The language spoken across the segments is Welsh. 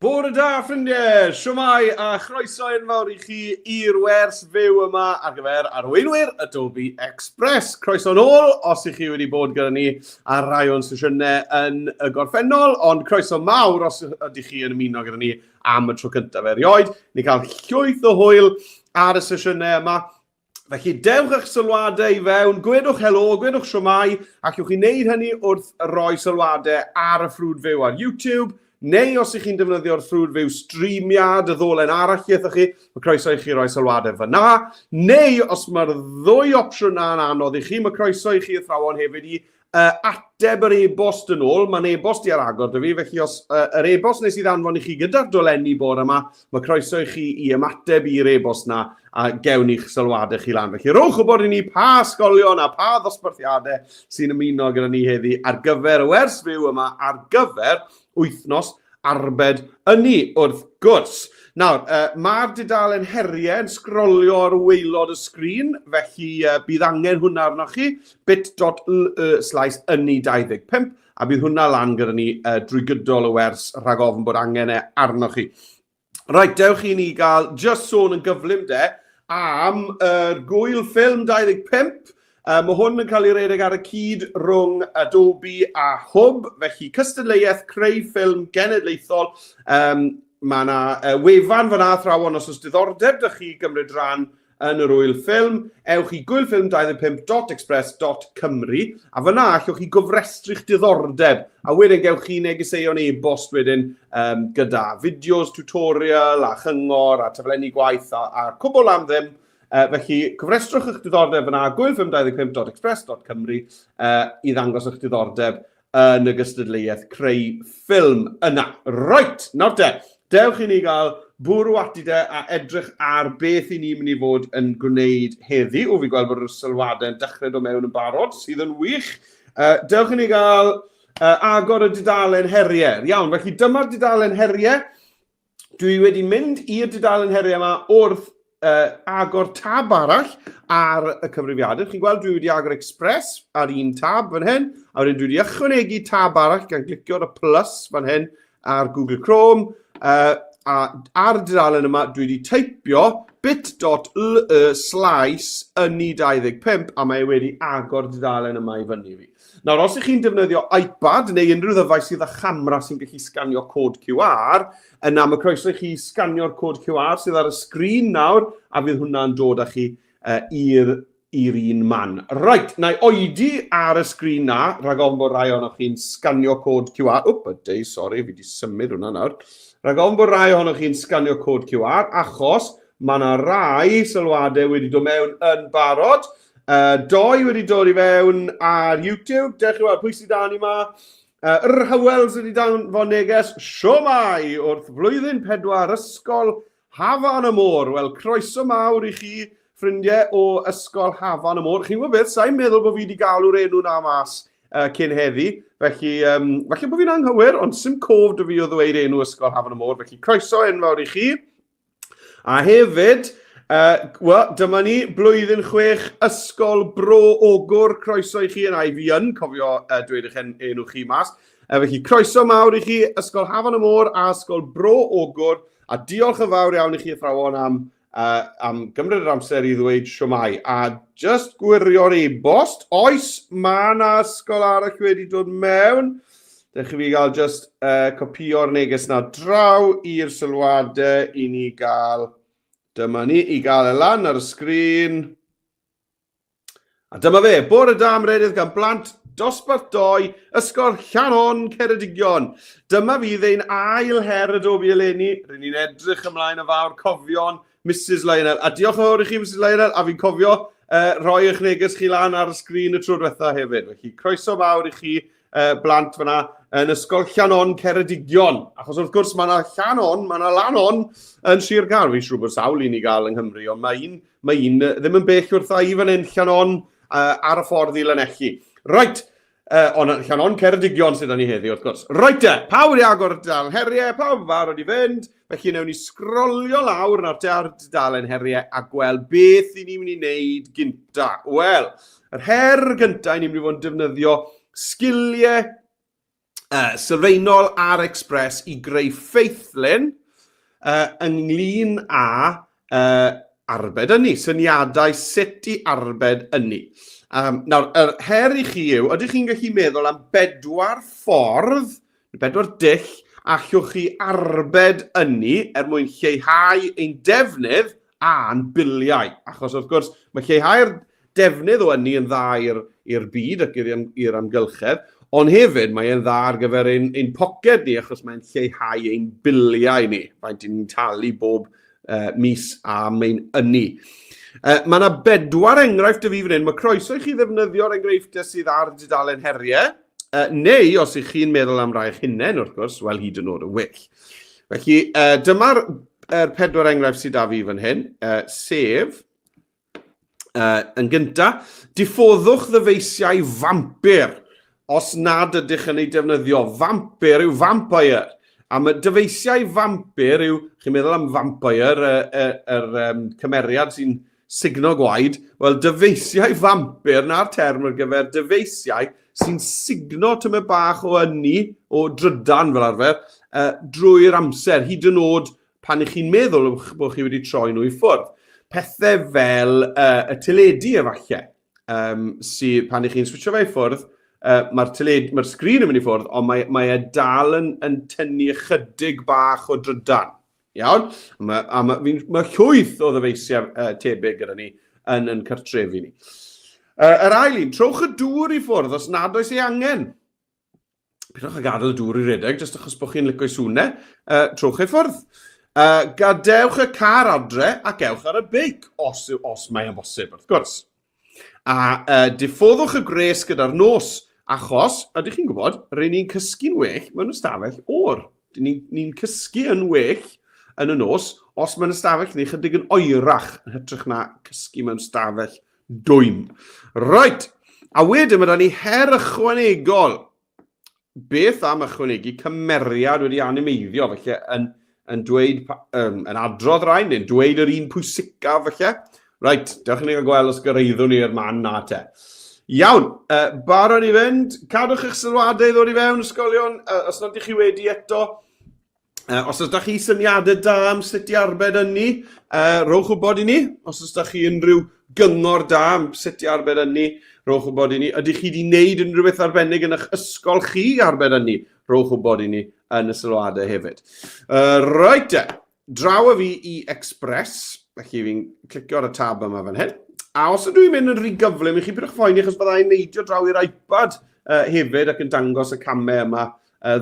Bore da, ffrindiau! Siwmai a chroeso enfawr i chi i'r wers fyw yma ar gyfer arweinwyr Adobe Express. Croeso nôl os ych chi wedi bod gyda ni ar rai o'n sesiynau yn y gorffennol, ond croeso mawr os ydych chi yn ymuno gyda ni am y tro cyntaf erioed. Ni'n cael llwyth o hwyl ar y sesiynau yma. Felly dewch eich sylwadau i fewn, gwedwch helo, gwedwch siwmai, a allwch chi wneud hynny wrth roi sylwadau ar y ffrwd fyw ar YouTube, neu os ych chi'n defnyddio'r ffrwd fyw streamiad, y ddolen arall i chi, mae croeso i chi roi sylwadau fyna, neu os mae'r ddwy opsiwn na'n anodd i chi, mae croeso i chi athrawon hefyd i ateb yr e-bost yn ôl, mae'n e-bost i ar agor dy fi, felly os yr e-bost nes i ddanfon i chi gyda'r dolenni bore yma, mae croeso i chi i ymateb i'r e-bost na a gewn ni'ch sylwadau chi lan. Felly rowch wybod i ni pa ysgolion a pa ddosbarthiadau sy'n ymuno gyda ni heddi ar gyfer y wers fyw yma ar gyfer wythnos arbed ynni, wrth gwrs. Nawr, uh, mae'r dudalen heriau yn sgrolio ar waelod y sgrin, felly uh, bydd angen hwnna arnoch chi, bit.ly slaes ynni 25, a bydd hwnna lan gyda ni uh, drwy gydol y wers rhag ofn bod angen e arnoch chi. Reit, dewch i ni gael just sôn yn gyflym de am yr gwyl ffilm 25. Mae hwn yn cael ei redeg ar y cyd rhwng Adobe a Hwb, felly cystadleuaeth creu ffilm genedlaethol. Um, mae yna wefan fyna athrawon os oes diddordeb dych chi gymryd rhan yn yr ŵyl ffilm, ewch i gwylffilm25.express.cymru a fyna allwch chi gofrestru'ch diddordeb a wedyn gewch chi negeseuon e-bost wedyn um, gyda fideos, tutorial a chyngor a taflenni gwaith a, a cwbl am ddim. Felly, cofrestrwch eich diddordeb fyna, gwylffilm25.express.cymru uh, i ddangos eich diddordeb yn y gystadleuaeth creu ffilm yna. Reit, nawr te, dewch i ni gael bwrw ati de a edrych ar beth i ni'n mynd i fod yn gwneud heddi. O, fi'n gweld bod yr sylwadau yn dechrau dod mewn yn barod, sydd yn wych. Dewch i ni gael agor y dudalen heriau. Iawn, felly dyma'r dudalen heriau. Dwi wedi mynd i'r dudalen heriau yma wrth uh, agor tab arall ar y cyfrifiadur. Chi'n gweld dwi wedi agor Express ar un tab fan hyn, a wedyn dwi wedi ychwanegu tab arall gan glicio ar y plus fan hyn ar Google Chrome. Uh, a ar y dudalen yma dwi wedi teipio bit.ly slaes ynni 25 a mae wedi agor dudalen yma i fyny fi. Nawr, os ych chi'n defnyddio iPad neu unrhyw ddyfais sydd â chamera sy'n gallu sganio cod QR, yna mae croeso i chi sganio'r cod QR sydd ar y sgrin nawr, a fydd hwnna'n dod â chi uh, i'r i'r un man. Reit, na i oedi ar y sgrin na, rhag ofn bod rai ohonoch chi'n sganio cod QR. Wp, y dei, sori, fi wedi symud hwnna nawr. Rhag ofn bod rai ohonoch chi'n sganio cod QR, achos mae yna rai sylwadau wedi dod mewn yn barod. Doi wedi dod i fewn ar YouTube. Dewch i weld pwy sydd da ni ma. Yr Hywels wedi danfon neges. Siwmai wrth flwyddyn pedwar ysgol Hafan y Môr. Wel, croeso mawr i chi, ffrindiau o ysgol Hafan y Môr. Chi'n gwybod beth, sa'n meddwl bod fi wedi galw'r enw na mas cyn heddi. Felly, um, falle bod fi'n anghywir, ond sy'n cof dy fi o ddweud enw ysgol Hafan y Môr. Felly, croeso enfawr i chi. A hefyd, uh, wel, dyma ni, blwyddyn chwech, Ysgol Bro Ogwr, croeso i chi, yn ai fi yn cofio dweud eich enw chi mas. Felly, croeso mawr i chi, Ysgol Hafan y Môr a Ysgol Bro Ogwr, a diolch yn fawr iawn i chi athrawon am, am gymryd yr amser i ddweud siwmai. A just gwirio'r e-bost, oes, mae yna ysgol arall wedi dod mewn. Dewch i fi gael just copio'r neges na draw i'r sylwadau i ni gael, dyma ni, i gael e lan ar y sgrin. A dyma fe, bore da am redydd gan blant dosbarth 2, Ysgol Llanon, Ceredigion. Dyma fydd ein ail her Adobe eleni. Rydyn ni'n edrych ymlaen yn fawr, cofion Mrs Lionel. A diolch yn fawr i chi, Mrs Lionel, a fi'n cofio rhoi eich neges chi lan ar y sgrin y tro diwetha hefyd. Felly, croeso mawr i chi blant fyna yn Ysgol Llanon Ceredigion. Achos wrth gwrs mae yna Llanon, mae yna Lanon yn Sir Gâr. Fi'n siŵr bod sawl un i gael yng Nghymru, ond mae un, mae un ddim yn bell wrtha i fan hyn, Llanon, ar y ffordd i Lanelli. Reit, ond Llanon Ceredigion sydd â ni heddi wrth gwrs. Reit te, pawb wedi agor y dudalen heriau, pawb yn barod i fynd, felly newn ni sgrolio lawr nawr te ar dudalen heriau a gweld beth i ni'n mynd i wneud gynta. Wel, yr her gynta i ni'n mynd i fod yn defnyddio sgiliau sylfaenol ar Express i greu ffeithlun ynglyn â arbed ynni, syniadau sut i arbed ynni. Nawr, yr her i chi yw, ydych chi'n gallu meddwl am bedwar ffordd, bedwar dull allwch chi arbed ynni er mwyn lleihau ein defnydd a'n biliau? Achos wrth gwrs, mae lleihau'r defnydd o ynni yn dda i'r byd ac i'r amgylchedd, ond hefyd mae e'n dda ar gyfer ein, ein poced ni, achos mae'n lleihau ein biliau ni, faint ni'n talu bob mis am ein ynni. Mae yna bedwar enghraifft y fi fan hyn. Mae croeso i chi ddefnyddio'r enghreifftiau sydd ar dudalen heriau, neu os ych chi'n meddwl am rai eich hunain, wrth gwrs, wel hyd yn oed yn well. Felly, dyma'r er pedwar enghraifft sydd â fi fan hyn, sef yn gynta, diffoddwch ddyfeisiau fampir os nad ydych yn ei defnyddio. Fampir yw vampire. A mae dyfeisiau fampir yw, chi'n meddwl am vampire, yr y, yr um, cymeriad sy'n sugno gwaed, wel dyfeisiau fampir na'r term ar gyfer dyfeisiau sy'n sugno tymed bach o ynni, o drydan fel arfer, drwy'r amser, hyd yn oed pan ych chi'n meddwl bod chi wedi troi nhw i ffwrdd. Pethau fel y teledu efallai, sydd pan ych chi'n switcho fe i ffwrdd, mae'r teledu, mae'r sgrin yn mynd i ffwrdd, ond mae, mae e dal yn, yn tynnu ychydig bach o drydan. Iawn? Mae, a mae, mae, mae llwyth o ddyfeisiau tebyg gyda ni yn yn cartrefi ni. Yr ail un, trowch y dŵr i ffwrdd os nad oes ei angen. Pidwch â gadael y dŵr i redeg, jyst achos bod chi'n lico'i sŵne. Trowch ei ffwrdd. Gadewch y car adre ac ewch ar y beic, os, os mae'n bosib, wrth gwrs. A diffoddwch y gwres gyda'r nos, achos, ydych chi'n gwybod, rydyn ni'n cysgu'n well mewn ystafell oer. Ni'n ni cysgu yn well yn y nos os mae'n ystafell ni chydig yn oerach yn hytrach na cysgu mewn ystafell dwym. Reit, a wedyn mae da ni her ychwanegol. Beth am ychwanegu cymeriad wedi animeiddio, felly yn, yn dweud, um, yn adrodd rhain, neu'n dweud yr un pwysicaf felly. Reit, dewch i ni gael gweld os gyraeddwn ni'r man na te. Iawn, barod i fynd. Cadwch eich sylwadau i ddod i fewn, ysgolion, os nad ydych chi wedi eto. Os oes da chi syniadau da am sut i arbed ynni, rowch wybod i ni. Os oes da chi unrhyw gyngor da am sut i arbed ynni, rowch wybod i ni. Ydych chi wedi gwneud unrhyw beth arbennig yn eich ysgol chi i arbed ynni? Rowch wybod i ni yn y sylwadau hefyd. Reit te, draw â fi i Express, felly fi'n clicio ar y tab yma fan hyn. A os ydw i'n mynd yn rhy gyflym i chi, pidwch phoeni achos byddai'n neidio draw i'r iPad hefyd ac yn dangos y camau yma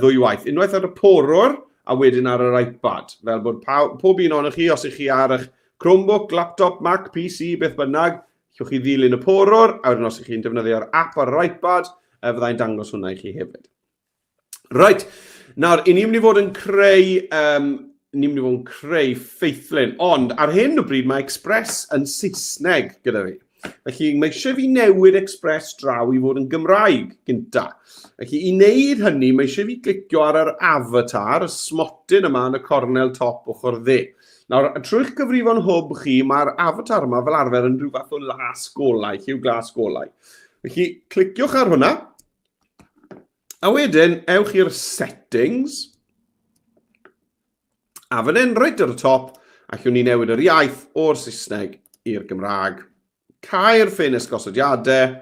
ddwywaith. Unwaith ar y porwr a wedyn ar yr iPad. Fel bod pob un ohonoch chi, os ych chi ar eich Chromebook, laptop, Mac, PC, beth bynnag, llwch chi ddilyn y porwr, a wedyn os ych chi'n defnyddio'r app ar yr iPad, fyddai'n dangos hwnna i chi hefyd. Right, nawr, i ni'n mynd i fod yn creu, um, ni'n mynd i fod yn creu ffeithlun, ond ar hyn o bryd mae Express yn Saesneg gyda fi. Felly mae eisiau fi newid Express draw i fod yn Gymraeg gynta. Felly i wneud hynny, mae eisiau fi glicio ar yr avatar, y smotyn yma yn y cornel top ochr dde. Nawr, trwy'ch cyfrifon hwb chi, mae'r avatar yma fel arfer yn rhyw fath o las golau, lliw glas golau. Felly, cliciwch ar hwnna. A wedyn, ewch i'r settings. A fan hyn, reit ar y top, allwn ni newid yr iaith o'r Saesneg i'r Gymraeg. Cau'r ffenest gosodiadau,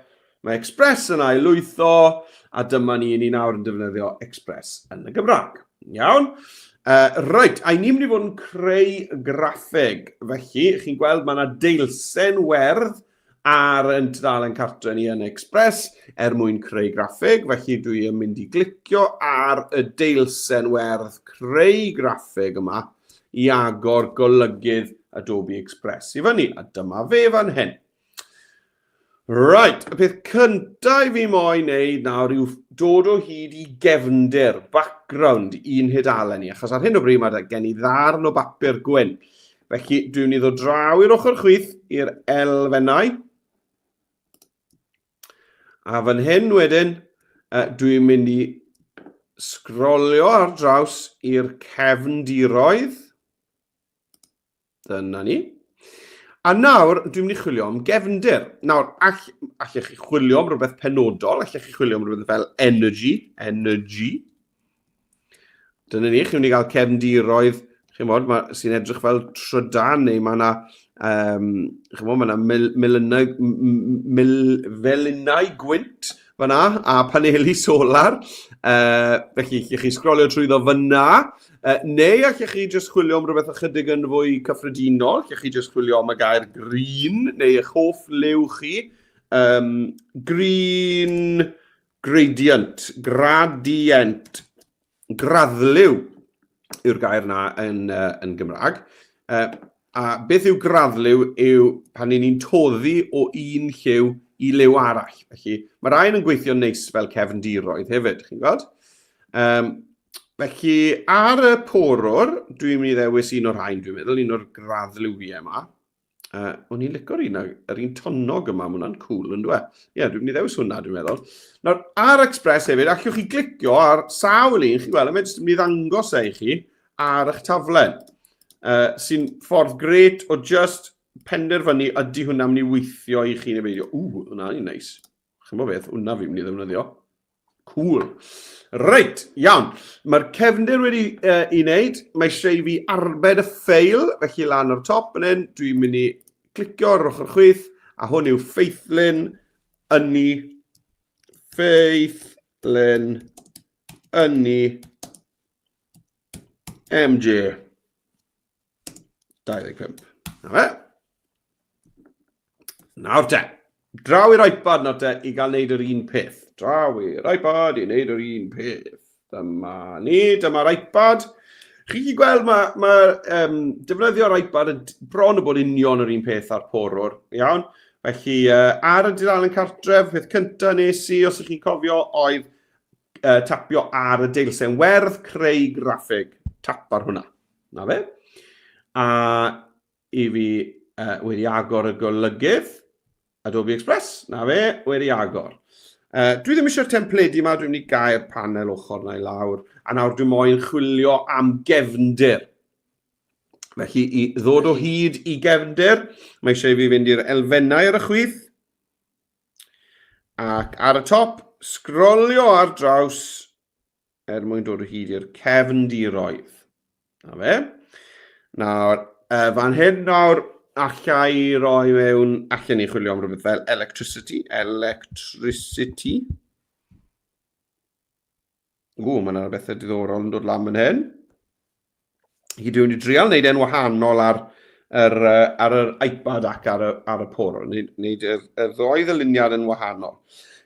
mae Express yn ail lwytho, a dyma ni, ni nawr yn defnyddio Express yn y Gymraeg. Iawn? Reit, a ni'n mynd i fod yn creu graffeg. Felly, chi'n gweld mae yna deilsen werdd ar yn tudalen cartre ni yn Express er mwyn creu graffig, felly dwi yn mynd i glicio ar y deilsen werdd creu graffig yma i agor golygydd Adobe Express i fyny, a dyma fe fan hyn. Right, y peth cyntaf i fi moyn wneud nawr yw dod o hyd i gefndir, background, i'n hudalen ni, achos ar hyn o bryd mae gen i ddarn o bapur gwyn. Felly, dwi'n mynd i ddod draw i'r ochr chwith i'r elfennau. A fan hyn wedyn, dwi'n mynd i sgrolio ar draws i'r cefndiroedd. Dyna ni. A nawr, dwi'n mynd i chwilio am gefndir. Nawr, all, allech chi chwilio am rhywbeth penodol, allech chi chwilio am rhywbeth fel energy, energy. Dyna ni, chi'n mynd i gael cefndiroedd, chi'n bod, sy'n edrych fel trydan, neu mae yna, um, chi'n bod, mae yna mil, miliynau, mil, felinau gwynt fyna, a paneli solar. Felly, allwch chi sgrolio trwyddo fyna, neu allwch chi jyst chwilio am rhywbeth ychydig yn fwy cyffredinol, allwch chi jyst chwilio am y gair green, neu eich hoff liw chi. Green gradient, gradient, graddliw yw'r gair na yn, yn Gymraeg. A beth yw graddliw yw pan ni'n toddi o un lliw i liw arall. Felly mae rhain yn gweithio neis fel cefndiroedd hefyd, chi'n gweld? Um, felly ar y porwr, dwi'n mynd i ddewis un o'r rhain, dwi'n meddwl, un o'r graddliwiau yma. O'n i'n licio'r un, yr un tonnog yma, mae hwnna'n cool yn dweud. E? Ie, yeah, dwi'n mynd i ddewis hwnna, dwi'n meddwl. Nawr, ar Express hefyd, allwch chi glicio ar sawl un, chi'n gweld, mae'n jyst yn mynd i ddangos e i chi ar eich taflen. Sy'n ffordd gret o just penderfynu ydy hwnna'n mynd i weithio i chi neu beidio. Ww, hwnna'n un neis. Chi'n bod beth, hwnna fi'n mynd i ddefnyddio. Cool. Reit, iawn. Mae'r cefndir wedi i wneud. Mae eisiau i fi arbed y ffeil, felly lan o'r top yn hyn, dwi'n mynd i clicio ar ochr chwith, a hwn yw ffeithlun ynni, ffeithlun ynni MJ 25. Na fe. Nawr te, draw i'r iPad nawr te i gael wneud yr un peth. Draw i'r iPad i wneud yr un peth. Dyma ni, dyma'r iPad. Chi chi gweld mae, mae um, defnyddio'r iPad yn bron o bod union yr un peth â'r porwr, iawn? Felly, uh, ar y dudalen cartref, peth cyntaf nes i, os ydych chi'n cofio, oedd uh, tapio ar y deilsen werdd, creu graffig. Tap ar hwnna. Na fe. A i fi wedi agor y golygydd, Adobe Express, na fe, wedi agor. Dwi ddim eisiau'r templedi yma, dwi'n mynd i gael panel ochr na i lawr, a nawr dwi'n moyn chwilio am gefndir. Felly, i ddod o hyd i gefndir, mae eisiau i fi fynd i'r elfennau ar y chwith, ac ar y top, sgrolio ar draws er mwyn dod o hyd i'r cefndiroedd. Na fe. Nawr, fan hyn nawr, allai i roi mewn, allan ni chwilio am rhywbeth fel electricity, electricity. Ww, mae yna bethau diddorol yn dod lan fan hyn. Hi dwi'n wedi drial wneud e'n wahanol ar yr, ar yr iPad ac ar y, ar y porwr, wneud, wneud y, y ddoi ddyluniad yn wahanol.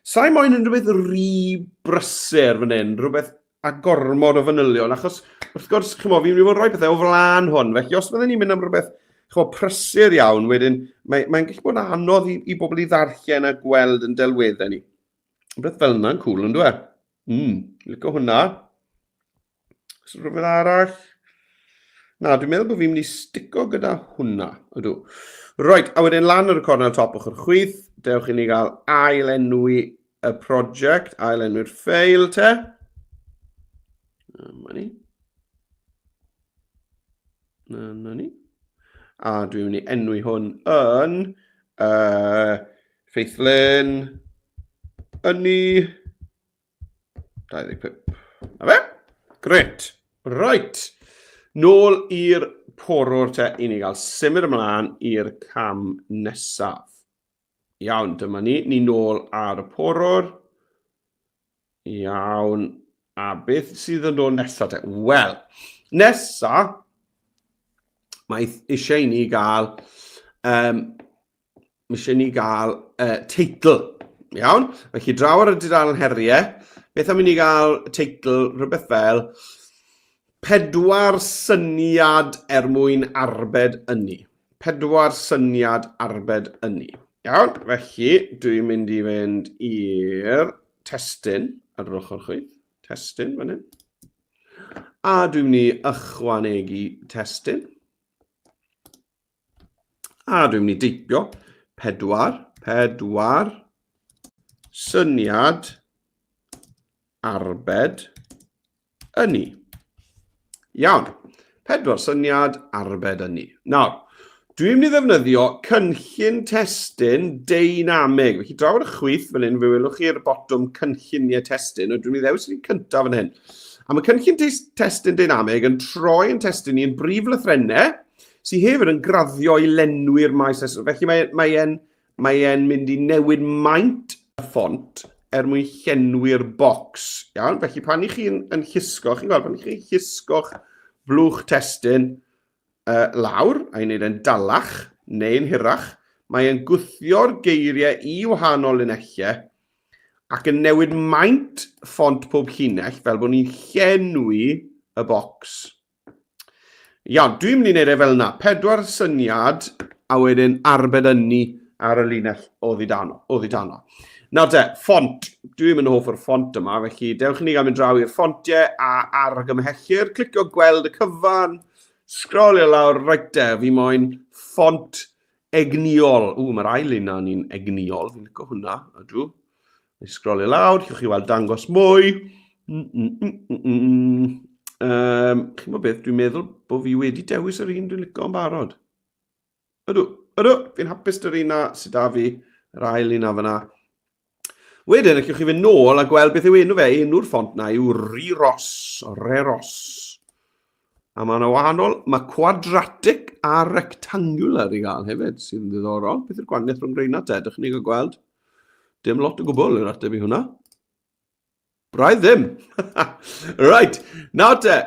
Sa'i moyn yn rhywbeth rhy brysur fan hyn, rhywbeth a gormod o fanylion, achos wrth gwrs, chymod, fi'n mynd i fod yn rhoi pethau o flaen hwn, felly os byddwn ni'n mynd am rhywbeth chymod, prysur iawn, wedyn mae'n mae gallu bod yn anodd i, i bobl i ddarllen a gweld yn delweddau ni. Rhywbeth fel yna'n cool, yn dweud? Licio hwnna. Os rhywbeth arall? Na, dwi'n meddwl bod fi'n mynd i stico gyda hwnna. Ydw. Right, a wedyn lan ar y cornel top ochr chwith, dewch i ni gael ail enwi y prosiect, ail enwi'r ffeil te. Dyma ni. Na ni. A dwi'n mynd i enwi hwn yn ffeithlun ynni 25. Na fe? Gret. Right. Nôl i'r porwr te i ni gael symud ymlaen i'r cam nesaf. Iawn, dyma ni. Ni nôl ar y porwr. Iawn. A beth sydd yn dod nesaf te? Wel, nesa, mae eisiau i ni gael um, mae eisiau ni gael teitl. Iawn? Felly draw ar y dudalen heriau, beth am i ni gael teitl rhywbeth fel pedwar syniad er mwyn arbed ynni. Pedwar syniad arbed ynni. Iawn, felly dwi'n mynd i fynd i'r testun ar yr ochr chwith. Testun fan hyn. A dwi'n mynd i ychwanegu testun. A dwi'n mynd i deipio pedwar, pedwar, syniad, arbed, ynni. Iawn, pedwar syniad, arbed ynni. Nawr, dwi'n mynd i ddefnyddio cynllun testun deinamig. Felly draw ar y chwith fan hyn, fe welwch chi'r botwm cynlluniau testun, a dwi'n mynd i ddewis yr un cyntaf fan hyn. A mae cynllun testun deinamig yn troi yn testun ni yn brif lythrennau, sydd hefyd yn graddio i lenwi'r maes testun. Felly mae, mae e'n mae e'n mynd i newid maint y ffont er mwyn llenwi'r bocs. Iawn? Felly pan i chi'n yn llusgo, chi'n gweld, pan i chi'n llusgo'ch blwch testun lawr, a'i wneud e'n dalach neu'n hirach, mae e'n gwthio'r geiriau i wahanol linellau ac yn newid maint ffont pob llinell fel bod ni'n llenwi y bocs. Iawn, dwi'n mynd i wneud e fel yna. Pedwar syniad a wedyn arbed ynni ar y linell oddi dano. Oddi dano. Nawr te, ffont. Dwi'n mynd hoff o'r ffont yma, felly dewch i ni gael mynd draw i'r ffontiau a argymhellir. Clicio gweld y cyfan, sgrolio lawr, reit te, fi moyn ffont egniol. Ww, mae'r ail un na ni'n egniol, fi'n licio hwnna, ydw. Neu sgrolio lawr, chi'ch chi weld dangos mwy. Chi'n gwybod beth, dwi'n meddwl bod fi wedi dewis yr un dwi'n licio yn barod. Ydw, ydw, fi'n hapus dy'r un na sydd da fi, yr ail un na fyna. Wedyn, allwch chi fynd nôl a gweld beth yw enw fe. Enw'r ffont na yw Reros, Reros. A mae yna wahanol, mae quadratic a rectangular i gael hefyd, sydd yn ddiddorol. Beth yw'r gwahaniaeth rhwng reina te? Dych chi'n ei gweld? Dim lot o gwbl yw'r ateb i hwnna. Braidd ddim. right, nawr te,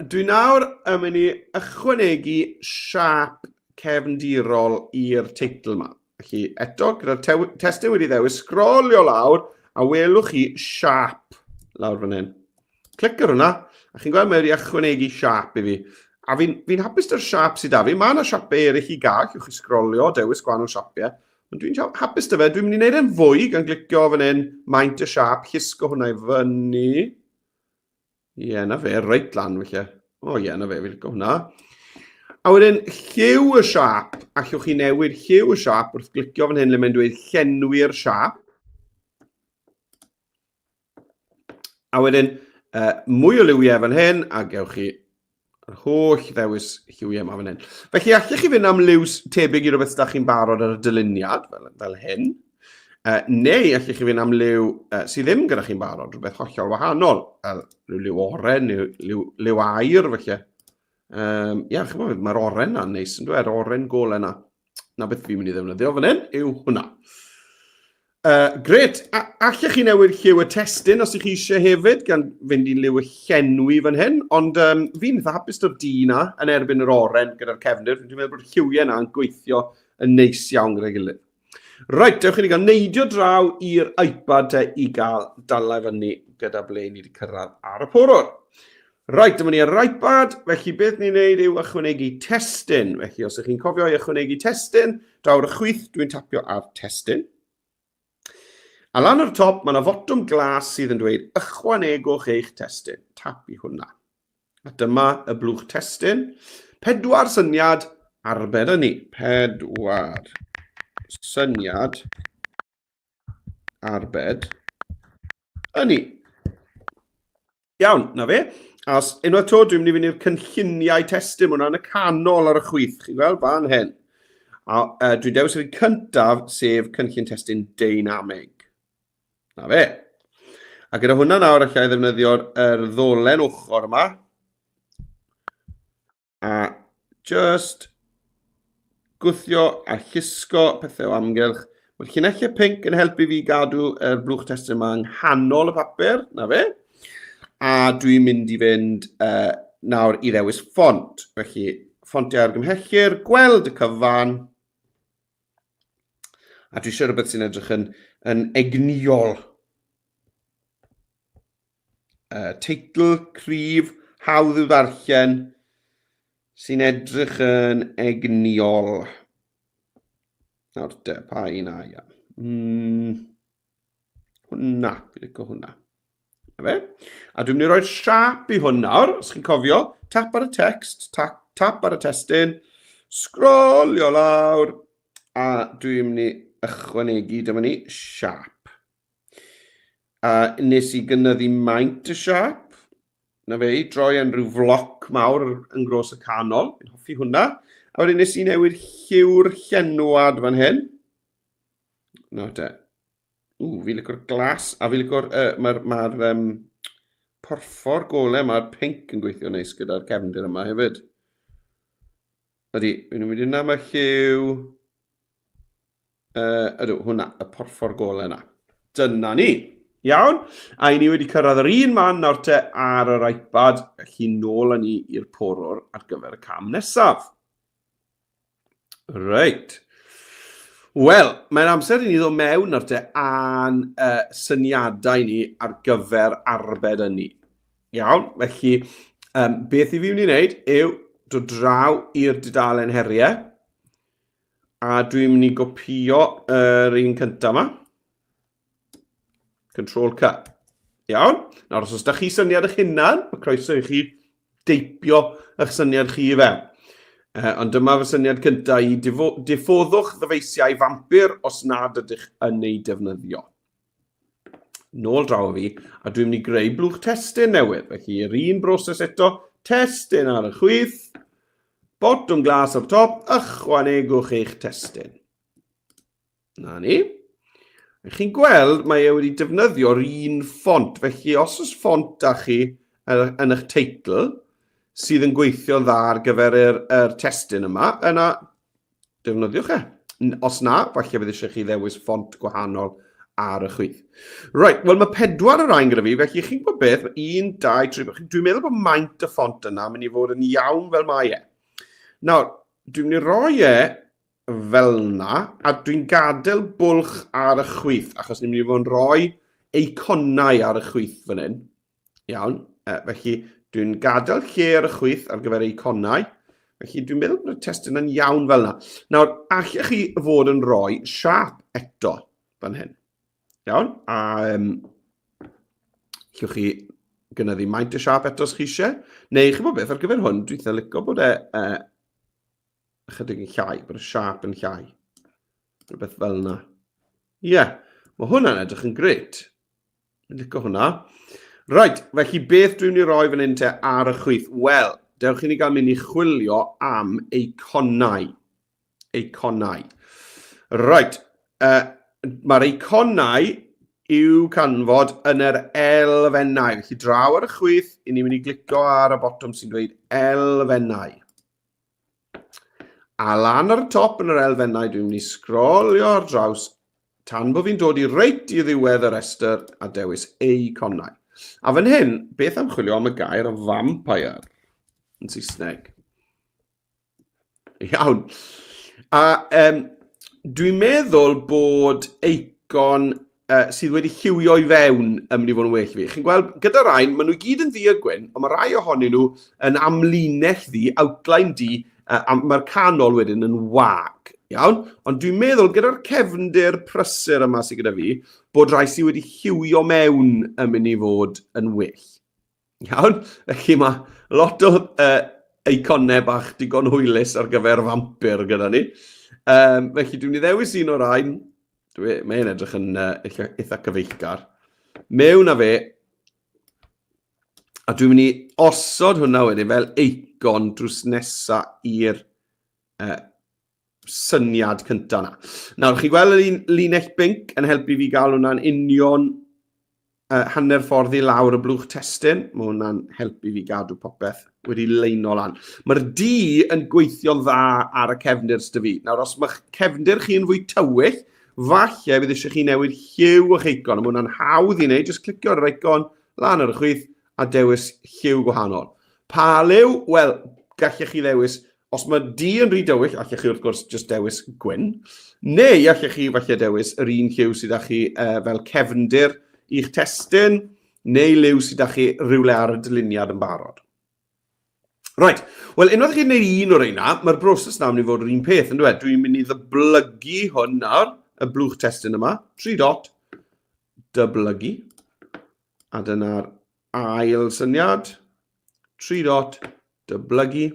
dwi nawr yn mynd i ychwanegu siap cefndirol i'r teitl yma. Felly eto, gyda'r testun wedi ddewis, sgrolio lawr a welwch chi siap lawr fan hyn. Clic ar hwnna, a chi'n gweld mae wedi ychwanegu siap i fi. A fi'n fi hapus dy'r siap sydd da fi. Mae yna siapau eraill i gael, allwch chi sgrolio, dewis gwahanol siapiau. Ond dwi'n hapus dy fe, dwi'n mynd i wneud e'n fwy gan glicio fan hyn, maint y siap, llusgo hwnna i fyny. Ie, yeah, na fe, reit lan felly. O ie, yeah, na fe, fi'n licio hwnna. A wedyn, lliw y siap, allwch chi newid lliw y siap wrth glicio fan hyn le mae'n dweud llenwi'r siap. A wedyn, mwy o liwiau fan hyn, a gewch chi yr holl ddewis lliwiau yma fan hyn. Felly, allech chi fynd am liw tebyg i rhywbeth da chi'n barod ar y dyluniad, fel, fel hyn. Neu allech chi fynd am liw sydd ddim gyda chi'n barod, rhywbeth hollol wahanol, fel rhyw liw oren neu liw, liw aur, felly. Um, ia, chi'n mae'r oren na'n neis, yn dweud, oren gole na. Na beth fi'n mynd i ddefnyddio fan hyn yw hwnna. Gret, a, allech chi newid lliw y testun os ych chi eisiau hefyd, gan fynd i liw y llenwi fan hyn, ond um, fi'n eitha hapus dy'r du na yn erbyn yr oren gyda'r cefndir. Dwi'n meddwl bod y lliwiau yna yn gweithio yn neis iawn gyda'i gilydd. Reit, dewch i ni gael neidio draw i'r iPad te i gael dala fyny gyda ble ni wedi cyrraedd ar y porwr. Reit, dyma ni ar yr iPad, felly beth ni'n neud yw ychwanegu testun. Felly, os ydych chi'n cofio i ychwanegu testun, draw ar y chwith, dwi'n tapio ar testun. A lan ar y top, mae yna fotwm glas sydd yn dweud ychwanegwch eich testun. Tap i hwnna. A dyma y blwch testun. Pedwar syniad arbed ynni. Pedwar syniad arbed ynni. Iawn, na fe. A os unwaith to, dwi'n mynd i fynd i'r cynlluniau testun, mae hwnna yn y canol ar y chwith, chi'n gweld, fan hyn. A dwi'n dewis yr un cyntaf, sef cynllun testun deinamig. Na fe. A gyda hwnna nawr, allai ddefnyddio'r er ddolen ochr yma. A just gwthio a llusgo pethau o amgylch. Mae'r llinellau pink yn helpu fi gadw yr blwch testun yma yng nghanol y papur, na fe. A dwi'n mynd i fynd nawr i ddewis ffont. Felly, ffontiau argymhellir, gweld y cyfan. A dwi eisiau rhywbeth sy'n edrych yn, yn egnïol. Teitl cryf, hawdd i'w ddarllen, sy'n edrych yn egnïol. Nawr te, pa un a ia? Hwna, fi'n licio hwnna. Na fe. A dwi'n mynd i roi'r siap i hwn nawr, os chi'n cofio. Tap ar y text, tap, tap ar y testun, sgrolio lawr, a dwi'n mynd i ychwanegu, dyma ni, siap. A nes i gynyddu maint y siap. Na fe, i droi yn rhyw floc mawr yn gros y canol. Fi'n hoffi hwnna. A wedyn nes i newid lliw'r llenwad fan hyn. Na te. Ww, fi'n licio'r glas, a fi'n licio'r, uh, mae'r ma um, porffor golau mae'r pink yn gweithio neis gyda'r cefndir yma hefyd. Ydy, fi'n mynd i yna mae lliw... Ydw, hwnna, y porffor golau yna. Dyna ni. Iawn, a i ni wedi cyrraedd yr un man nawr te ar yr iPad, felly nôl â ni i'r porwr ar gyfer y cam nesaf. Reit. Wel, mae'n amser i ni ddod mewn nawr te a'n syniadau ni ar gyfer arbed ynni. Iawn, felly um, beth i fi mynd i wneud yw dod draw i'r dudalen heriau, a dwi'n mynd i gopio yr un cyntaf yma. Control C. Iawn. Nawr, os oes da chi syniad eich hunan, mae croeso i chi deipio eich syniad chi i fewn. Ond dyma fy syniad cyntaf i diffoddwch ddyfeisiau fampir os nad ydych yn ei defnyddio. Nôl draw fi, a dwi'n mynd i greu blwch testun newydd. Felly, yr un broses eto, testun ar y chwith, botwm glas ar top, ychwanegwch eich testun. Na ni. Chi'n gweld, mae e wedi defnyddio'r un ffont, felly os oes ffont da chi yn eich teitl sydd yn gweithio'n dda ar gyfer yr, yr testun yma, yna defnyddiwch e. Os na, falle bydd eisiau chi ddewis ffont gwahanol ar y chwith. Right, wel mae pedwar o rain gyda fi, felly chi'n gwybod beth, un, dau, tri, dwi'n meddwl bod maint y ffont yna mynd i fod yn iawn fel mae e. Nawr, dwi'n mynd i roi e fel yna, a dwi'n gadael bwlch ar y chwith, achos ni'n mynd i fod yn rhoi eiconau ar y chwith fan hyn. Iawn, felly dwi'n gadael lle ar y chwith ar gyfer eiconau. Felly dwi'n meddwl bod y testun yn iawn fel yna. Nawr, allech chi fod yn rhoi siap eto fan hyn. Iawn, a allwch chi gynyddu maint y siap eto os chi eisiau. Neu, chi'n bod beth, ar gyfer hwn, dwi'n eitha licio bod e ychydig yn llai, bod y siap yn llai. Rhywbeth fel yna. Ie, yeah, mae hwnna'n edrych yn gret. Dwi'n licio hwnna. Right, felly beth dwi'n mynd i roi fan hyn te ar y chwith? Wel, dewch i ni gael mynd i chwilio am eiconau. Eiconau. Right, mae'r eiconau i'w canfod yn yr elfennau. Felly draw ar y chwith, i ni'n mynd i glicio ar y botwm sy'n dweud elfennau. A lan ar y top yn yr elfennau, dwi'n mynd i sgrolio ar draws tan bod fi'n dod i reit i ddiwedd y rhestr a dewis eiconau. A fan hyn, beth am chwilio am y gair vampire yn Saesneg? Iawn. A dwi'n meddwl bod eicon sydd wedi lliwio i fewn yn mynd i fod yn well i fi. Chi'n gweld, gyda rhain, maen nhw i gyd yn ddu a gwyn, ond mae rai ohonyn nhw yn amlinell ddu, outline du, a mae'r canol wedyn yn wag. Iawn? Ond dwi'n meddwl, gyda'r cefndir prysur yma sydd gyda fi, bod rai sydd wedi lliwio mewn yn mynd i fod yn well. Iawn? Felly mae lot o eiconau bach digon hwylus ar gyfer fampir gyda ni. Felly dwi'n mynd i ddewis un o'r rhain. Mae'n edrych yn eitha, eitha cyfeillgar. Mewn â fe. A dwi'n mynd i osod hwnna wedyn fel eicon drws nesa i'r syniad cyntaf yna. Nawr, chi'n gweld yr un linell binc yn helpu fi gael hwnna'n union hanner ffordd i lawr y blwch testun. Mae hwnna'n helpu fi gadw popeth wedi leino lan. Mae'r D yn gweithio'n dda ar y cefndir sydd fi. Nawr, os mae'ch cefndir chi yn fwy tywyll, falle bydd eisiau chi newid lliw eich eicon. Mae hwnna'n hawdd i wneud. Jyst clicio ar yr eicon lan ar y chwith a dewis lliw gwahanol. Pa liw? Wel, gallech chi ddewis Os mae du yn rhy dywyll, allech chi wrth gwrs jyst dewis gwyn. Neu allech chi falle dewis yr un lliw sydd â chi fel cefndir i'ch testun, neu liw sydd â chi rhywle ar y dyluniad yn barod. Right, wel unwaith chi'n gwneud un o'r reina, mae'r broses nawr mynd i fod yr un peth, yn dweud. Dwi'n mynd i ddyblygu hwn nawr, y blwch testun yma, 3 dot, dyblygu, a dyna'r ail syniad, 3 dot, dyblygu,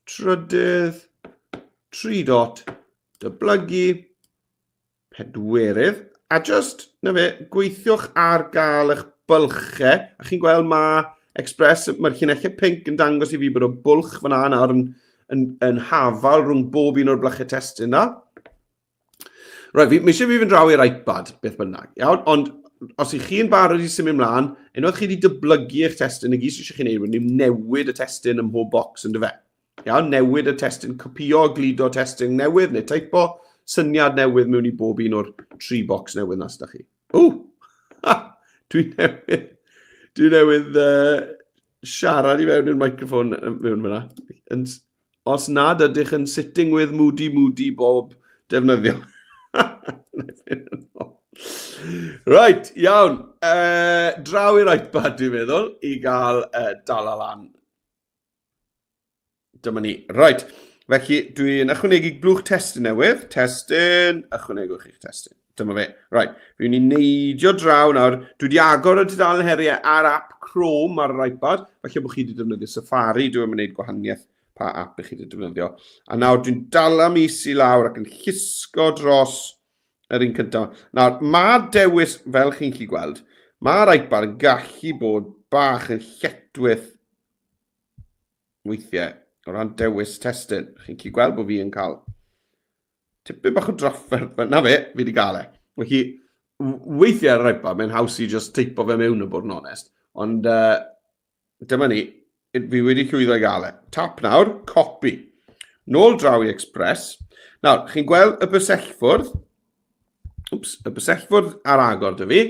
trydydd, 3 dot, dyblygu, pedwerydd, a just, na fe, gweithiwch ar gael eich bylchau, a chi'n gweld mae Express, mae'r llinellau pink yn dangos i fi bod y bwlch fyna nawr yn, yn, yn hafal rhwng bob un o'r blychau testun na. Right, fi, mae eisiau fi fynd draw i'r iPad, beth bynnag, iawn? Ond Os ych chi'n barod i symud mlaen, unwaith chi wedi dyblygu eich testun, y gyd sydd eisiau chi wneud wedyn yw newid y testun ym mhob bocs yn dyfe. Iawn, newid y testun, copio, gludo testun newydd neu teipo syniad newydd mewn i bob un o'r tri bocs newydd na sydd chi. Ww! Dwi newydd, dwi newydd uh, siarad i fewn i'r microffon mewn fyna. Yn, os nad ydych yn sitting with Moody Moody Bob defnyddio. right, iawn. Uh, draw i'r iPad, dwi'n meddwl, i gael uh, dala lan. Dyma ni. Right. Felly, dwi'n ychwanegu blwch testun newydd. Testun, ychwanegwch eich testun. Dyma fe. Right. Fi'n mynd i neidio draw nawr. Dwi wedi agor y dudalen heriau ar app Chrome ar yr iPad. Falle bod chi wedi defnyddio Safari. Dwi'n mynd i wneud gwahaniaeth pa app ych chi wedi defnyddio. A nawr dwi'n dala mis i lawr ac yn llusgo dros yr un cyntaf. Nawr, mae dewis, fel chi'n gallu gweld, mae'r iPad yn gallu bod bach yn lletwyth weithiau o ran dewis testun. Chi'n gallu gweld bod fi yn cael tipyn bach o drafferth. Na fe, fi wedi gael e. Felly, weithiau ar yr iPad, mae'n haws i just teipo fe mewn y bod yn onest. Ond uh, dyma ni, fi wedi llwyddo i gael e. Tap nawr, copy. Nôl draw i Express. Nawr, chi'n gweld y bysellfwrdd. Wps, y bysellfwrdd ar agor dy fi.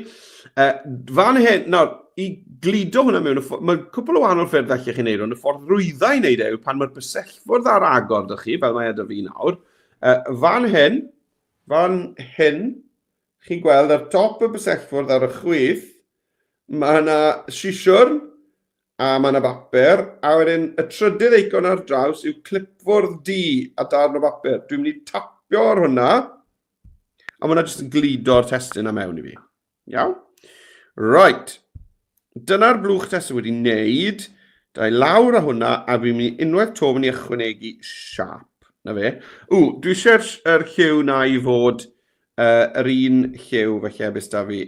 Uh, fan hyn, nawr, i gludo hwnna mewn, mae cwpl o wahanol ffyrdd allech chi wneud, ond y ffordd rwydda i wneud e yw pan mae'r bysellfwrdd ar agor dy chi, fel mae e dy fi nawr. Uh, fan hyn, fan hyn, chi'n gweld ar top y bysellfwrdd ar y chwith, mae yna sisiwrn a mae yna bapur, a wedyn y trydydd eicon ar draws yw clipfwrdd du a darn o bapur. Dwi'n mynd i tapio ar hwnna, a mae hwnna jyst yn gludo'r testun am mewn i fi. Iawn? Right. Dyna'r blwch testun wedi wneud. Da i lawr â hwnna, a fi'n mynd i unwaith to mynd i ychwanegu siap. Na fe. Ww, dwi eisiau'r er lliw na i fod uh, yr un lliw, felly beth da fi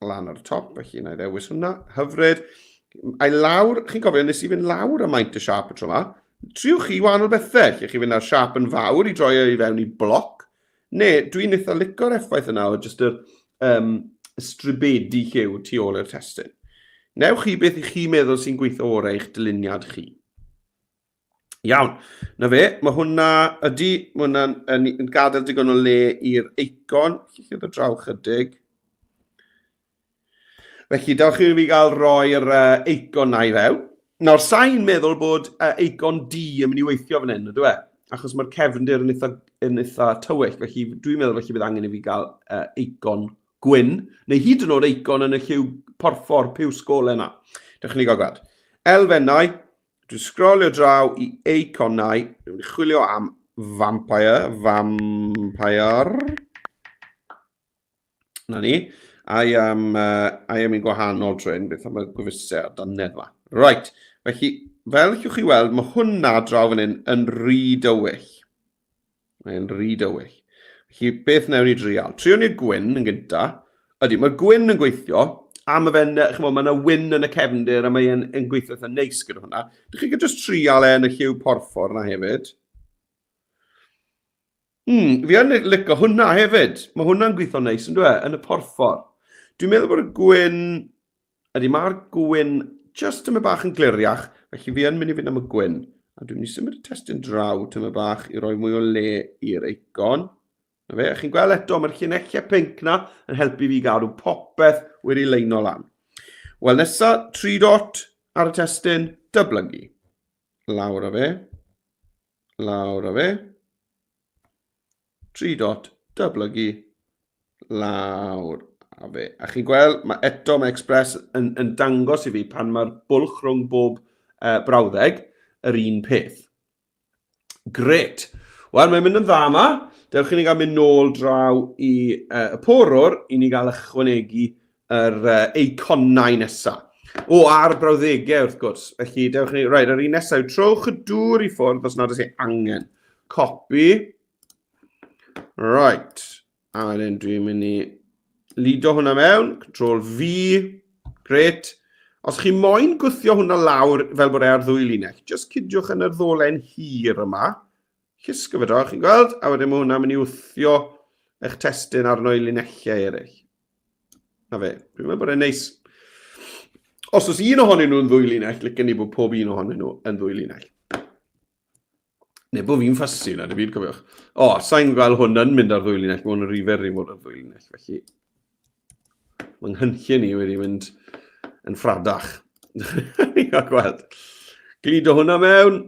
lan ar y top, felly na i ddewis hwnna. Hyfryd. A'i lawr, chi'n cofio, nes i fynd lawr y maint y siap y tro yma. Triwch chi wahanol bethau, lle chi fynd ar siap yn fawr i droi e i fewn i bloc, neu dwi'n eitha lico'r effaith yna o jyst yr um, stribedi lliw tu ôl i'r testun. Newch chi beth i chi meddwl sy'n gweithio orau i'ch dyluniad chi. Iawn, na fe, mae hwnna, ydy, mae hwnna'n yn, yn gadael digon o le i'r eicon. Lle ddod draw chydig. Felly, dewch i fi gael roi'r uh, eicon na i fewn. Nawr, sa'n meddwl bod uh, eicon D yn mynd i weithio fan hyn, ydw e? Achos mae'r cefndir yn eitha, yn eitha tywyll, felly dwi'n meddwl felly bydd angen i fi gael uh, eicon gwyn, neu hyd yn oed eicon yn y lliw porffor piws gole yna. Dewch i ni gael gweld. Elfennau, Dwi'n sgrolio draw i eiconau, dwi'n mynd i chwilio am vampire, vampire. Na ni. I am, uh, I am un gwahanol tro hyn, beth am y gwefusau a dannedd yma. Right, felly, fel allwch chi weld, mae hwnna draw fan hyn yn rhy dywyll. Mae'n rhy dywyll. Felly, beth wnewn ni drial? Triwn ni'r gwyn yn gynta. Ydy, mae'r gwyn yn gweithio, a mae fe'n, chymod, mae yna wyn yn y cefndir, a mae'n yn gweithio eitha neis gyda hwnna. Dych chi'n just trial e yn y lliw porffor na hefyd. Hmm, fi yn licio hwnna hefyd. Mae hwnna'n gweithio neis, yn dweud, yn y porffor. Dwi'n meddwl bod y gwyn Ydy, mae'r gwyn just tyma bach yn gliriach, felly fi yn mynd i fynd am y gwyn. A dwi'n mynd i symud y testun draw tyma bach i roi mwy o le i'r eicon. Na fe, a chi'n gweld eto, mae'r llinellau pink na yn helpu fi gadw popeth wedi leino lan. Wel, nesa, tri dot ar y testun, dyblygu. Lawr â fe. Lawr â fe. Tri dot, dyblygu, lawr a fe. A chi'n gweld, mae eto mae Express yn, yn dangos i fi pan mae'r bwlch rhwng bob uh, brawddeg yr un peth. Gret. Wel, mae'n mynd yn dda yma. Dewch i ni gael mynd nôl draw i uh, y porwr i ni gael ychwanegu yr uh, eiconau nesaf. O, a'r brawddegau wrth gwrs. Felly, dewch ni... Right, yr un nesaf yw trowch y dŵr i ffwrdd os nad oes ei angen. Copy. Right. A wedyn dwi'n mynd i lido hwnna mewn. Control V. Great. Os chi moyn gwthio hwnna lawr fel bod e ar ddwy linell, just cydiwch yn yr ddolen hir yma. Llusgo fe draw, chi'n gweld? A wedyn mae hwnna'n mynd i wthio eich testun arno i linellau eraill. Na fe, dwi'n meddwl bod e'n neis. Os oes un ohonyn nhw'n ddwy linell, licen ni bod pob un ohonyn nhw yn ddwy linell. Neu bod fi'n ffussy na, dim byd, cofiwch. O, sa'n gweld hwn yn mynd ar ddwy linell, mae hwn yn rhy fyr i fod ar ddwy linell, felly mae nghynllun i wedi mynd yn ffradach. Ni'n cael gweld. Gludo hwnna mewn.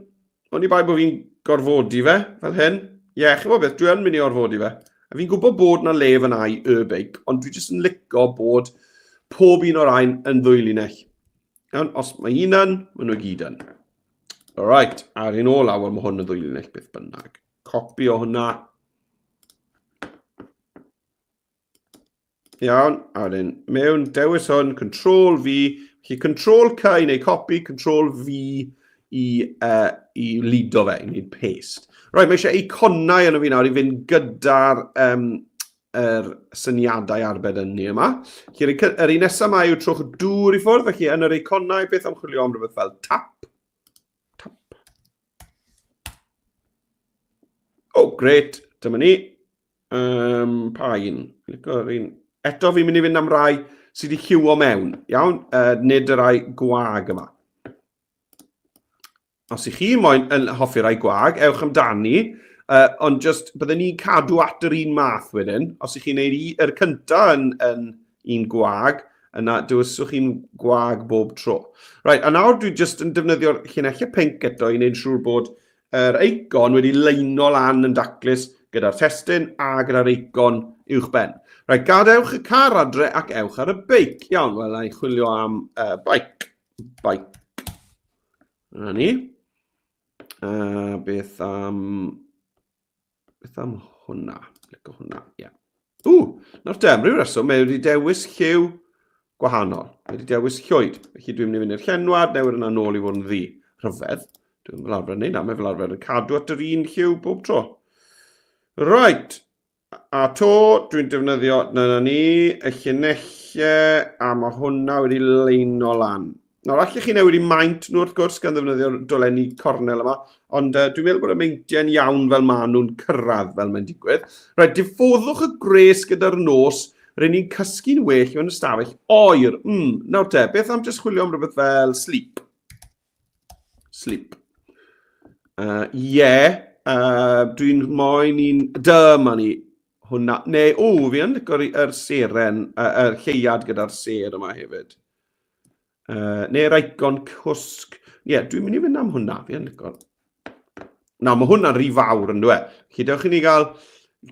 O'n i bai bod fi'n gorfodi fe, fel hyn. Ie, yeah, chi'n beth, dwi yn mynd i orfodi fe. A fi'n gwybod bod na le fyna i y beic, ond dwi jyst yn lico bod pob un o'r rhain yn ddwy linell. Iawn, os mae un yn, maen nhw gyd yn. Alright, a'r un ola, wel mae hwn yn ddwy linell beth bynnag. Copi o hwnna. Iawn, a wedyn mewn dewis hwn, Control V, felly Control C i wneud copi, Control V i, uh, i lido fe, i wneud paste. Right, mae eisiau eiconau yno fi nawr i fynd gyda'r um, yr syniadau arbed ynni yma. Felly, yr un nesaf yma yw trowch y dŵr i ffwrdd, felly yn yr eiconau, beth am chwilio am rhywbeth fel tap? Tap. O, oh, gret, dyma ni. Um, pa un? Lico'r un. Eto fi'n mynd i fynd am rai sydd wedi lliwio mewn, iawn? Uh, nid y rai gwag yma. Os ych chi moyn yn hoffi rai gwag, ewch amdani, uh, ond just byddwn ni'n cadw at yr un math wedyn. Os ych chi'n neud yr cynta yn, yn un gwag, yna dewiswch chi'n gwag bob tro. Right, a nawr dwi just yn defnyddio'r llinellau pink eto i wneud siŵr bod yr eicon wedi leino lan yn daclus gyda'r testun a gyda'r eicon uwch ben. Right, gadewch y car adre ac ewch ar y beic. Iawn, wel, na i chwilio am uh, bike. Bike. Yna ni. Uh, beth am... Beth am hwnna? Lico hwnna, ie. Yeah. Ww, nawr te, am ryw reswm, mae wedi dewis lliw gwahanol. Mae wedi dewis llwyd. Felly dwi'n mynd i fynd i'r llenwad, newid yna nôl i fod yn ddu. Rhyfedd. Dwi'n fel arfer yn neud na, mae fel arfer yn cadw at yr un lliw bob tro. Right, A to, dwi'n defnyddio, dyna ni, y llinellau, a mae hwnna wedi leino lan. Nawr, allech chi newid i maint nhw wrth gwrs gan ddefnyddio'r dolenni cornel yma, ond uh, dwi'n meddwl bod y meintiau'n iawn fel maen nhw'n cyrraedd fel mae'n digwydd. Rhaid, diffoddwch y gwres gyda'r nos, rydyn ni'n cysgu'n well mewn ystafell oer. Mm, nawr te, beth am jyst chwilio am rhywbeth fel sleep? Sleep. Uh, yeah, uh, dwi'n moyn un... Dyma ni. Hwna. Neu, o, fi yn licio'r er seren, uh, yr lleuad gyda'r ser yma hefyd. Uh, neu'r icon cwsg. Ie, yeah, dwi'n mynd i fynd am hwnna. Fi yn licio'r... Na, mae hwnna'n rhy fawr yn dweud. Felly, dewch i ni gael...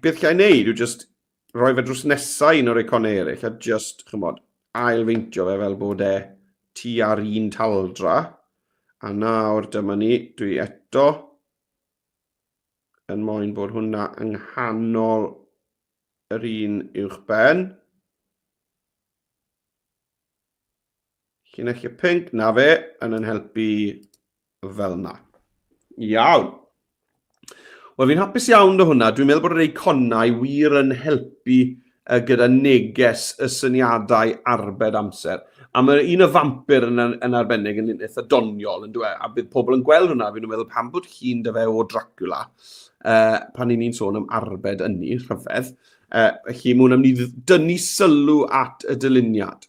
Beth llai wneud yw just rhoi fe drws nesau un o'r eiconau eraill a just, chymod, ailfeintio fe fel bod e tua'r un taldra. A nawr dyma ni, dwi eto yn moyn bod hwnna yng nghanol yr un uwch ben. Llinellau pink, na fe, yn yn helpu fel yna. Iawn. Wel, fi'n hapus iawn dy hwnna. Dwi'n meddwl bod yr eiconau wir yn helpu uh, gyda neges y syniadau arbed amser. A mae un y fampir yn, yn arbennig yn eitha doniol, yn dweud, a bydd pobl yn gweld hwnna, fi'n meddwl pam bod llun dy fe o Dracula, uh, pan ni'n sôn am arbed ynni, rhyfedd. Uh, felly, mae hwnna'n mynd i dynnu sylw at y dyluniad.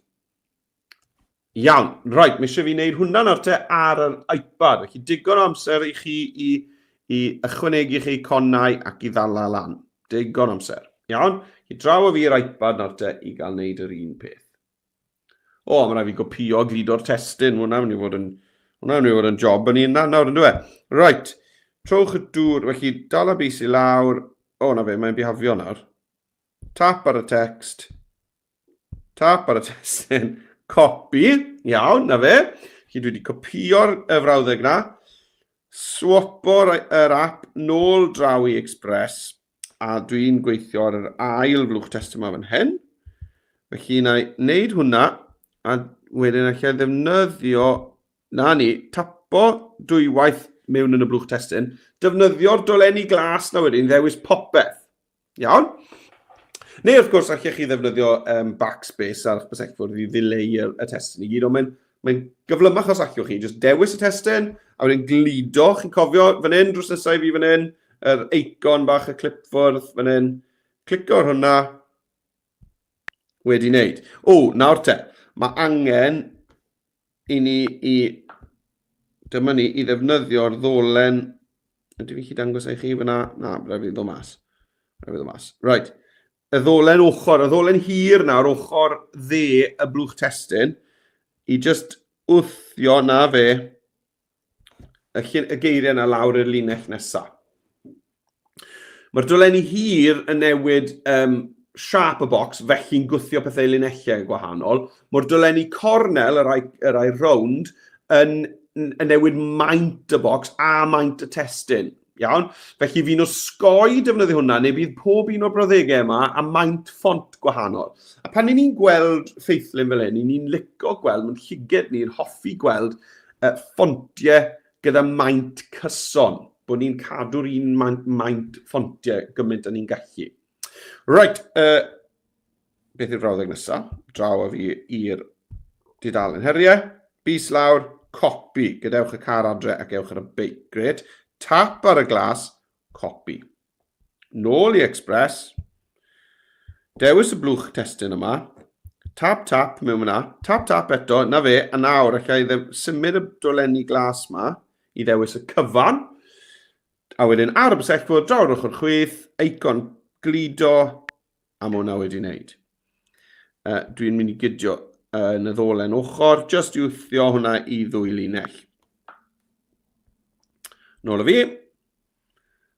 Iawn, reit, mae eisiau fi wneud hwnna nawr te ar yr iPad. Felly digon o amser i chi i, i ychwanegu chi iconau ac i ddala lan. Digon o amser. Iawn, i draw o fi i'r iPad nawr te i gael wneud yr un peth. O, mae rhaid fi gopio gludo'r testun. Hwnna'n mynd i fod yn, hwnna'n mynd i fod yn job yn un nawr, yn dweud. Reit, trowch y dŵr, felly dal a bys i lawr. O, na fe, mae'n bihafio nawr. Tap ar y text. Tap ar y testun. Copy. Iawn, na fe. Felly dwi wedi copio'r y frawddeg na. Swapo'r yr app nôl draw i Express. A dwi'n gweithio ar yr ail flwch testun yma fan hyn. Felly na i wneud hwnna. A wedyn allai ddefnyddio, na ni, tapo dwywaith mewn yn y blwch testun. Defnyddio'r dolenni glas na wedyn, ddewis popeth. Iawn? Neu wrth gwrs, allech chi ddefnyddio um, backspace ar eich bysellfwrdd i ddileu y, y testun i gyd, ond mae'n mae gyflymach os allwch chi. Just dewis y testun, a wedyn gludo, chi'n cofio fan hyn, drws nesaf i fi fan hyn, yr eicon bach y clipfwrdd fan hyn. Clicio ar hwnna. Wedi wneud. O, nawr te, mae angen i ni i... Dyma ni, i ddefnyddio'r ddolen... Ydw i'n gallu dangos e i chi fyna? Na, rhaid fi ddod mas. Rhaid fi ddod mas. Right. Y ddolen ochr, y ddolen hir nawr, ochr dde y blwch testun, i just wthio na fe y, y geiriau yna lawr i'r linell nesaf. Mae'r dolenni hir yn newid um, siap y bocs, felly'n gwthio pethau i linellau gwahanol. Mae'r dolenni cornel, y rai, y rai rownd, yn, yn newid maint y bocs a maint y testun. Iawn? Felly fi'n osgoi defnyddio hwnna, neu bydd pob un o'r brawddegau yma a maint ffont gwahanol. A pan ni'n gweld ffeithlun fel hyn, ni'n lico gweld, mae'n llyged ni'n hoffi gweld uh, ffontiau gyda maint cyson, bod ni'n cadw'r un maint, maint ffontiau gymaint â ni'n gallu. Right, uh, beth yw'r frawddeg nesaf? Draw a fi i'r dudalen heriau. Bys lawr, copi. Gadewch y car adre ac ewch ar y beic. Gret. Tap ar y glas, copi. Nôl i Express. Dewis y blwch testun yma. Tap, tap mewn fyna. Tap, tap eto. Na fe. A nawr, allai symud y dolenni glas yma i ddewis y cyfan. A wedyn ar y bysellfwrdd, draw'r ochr chwith, eicon gludo, a mae hwnna wedi wneud. Uh, Dwi'n mynd i gydio yn y ddolen ochr, just i wthio hwnna i ddwy linell. Nôl o fi.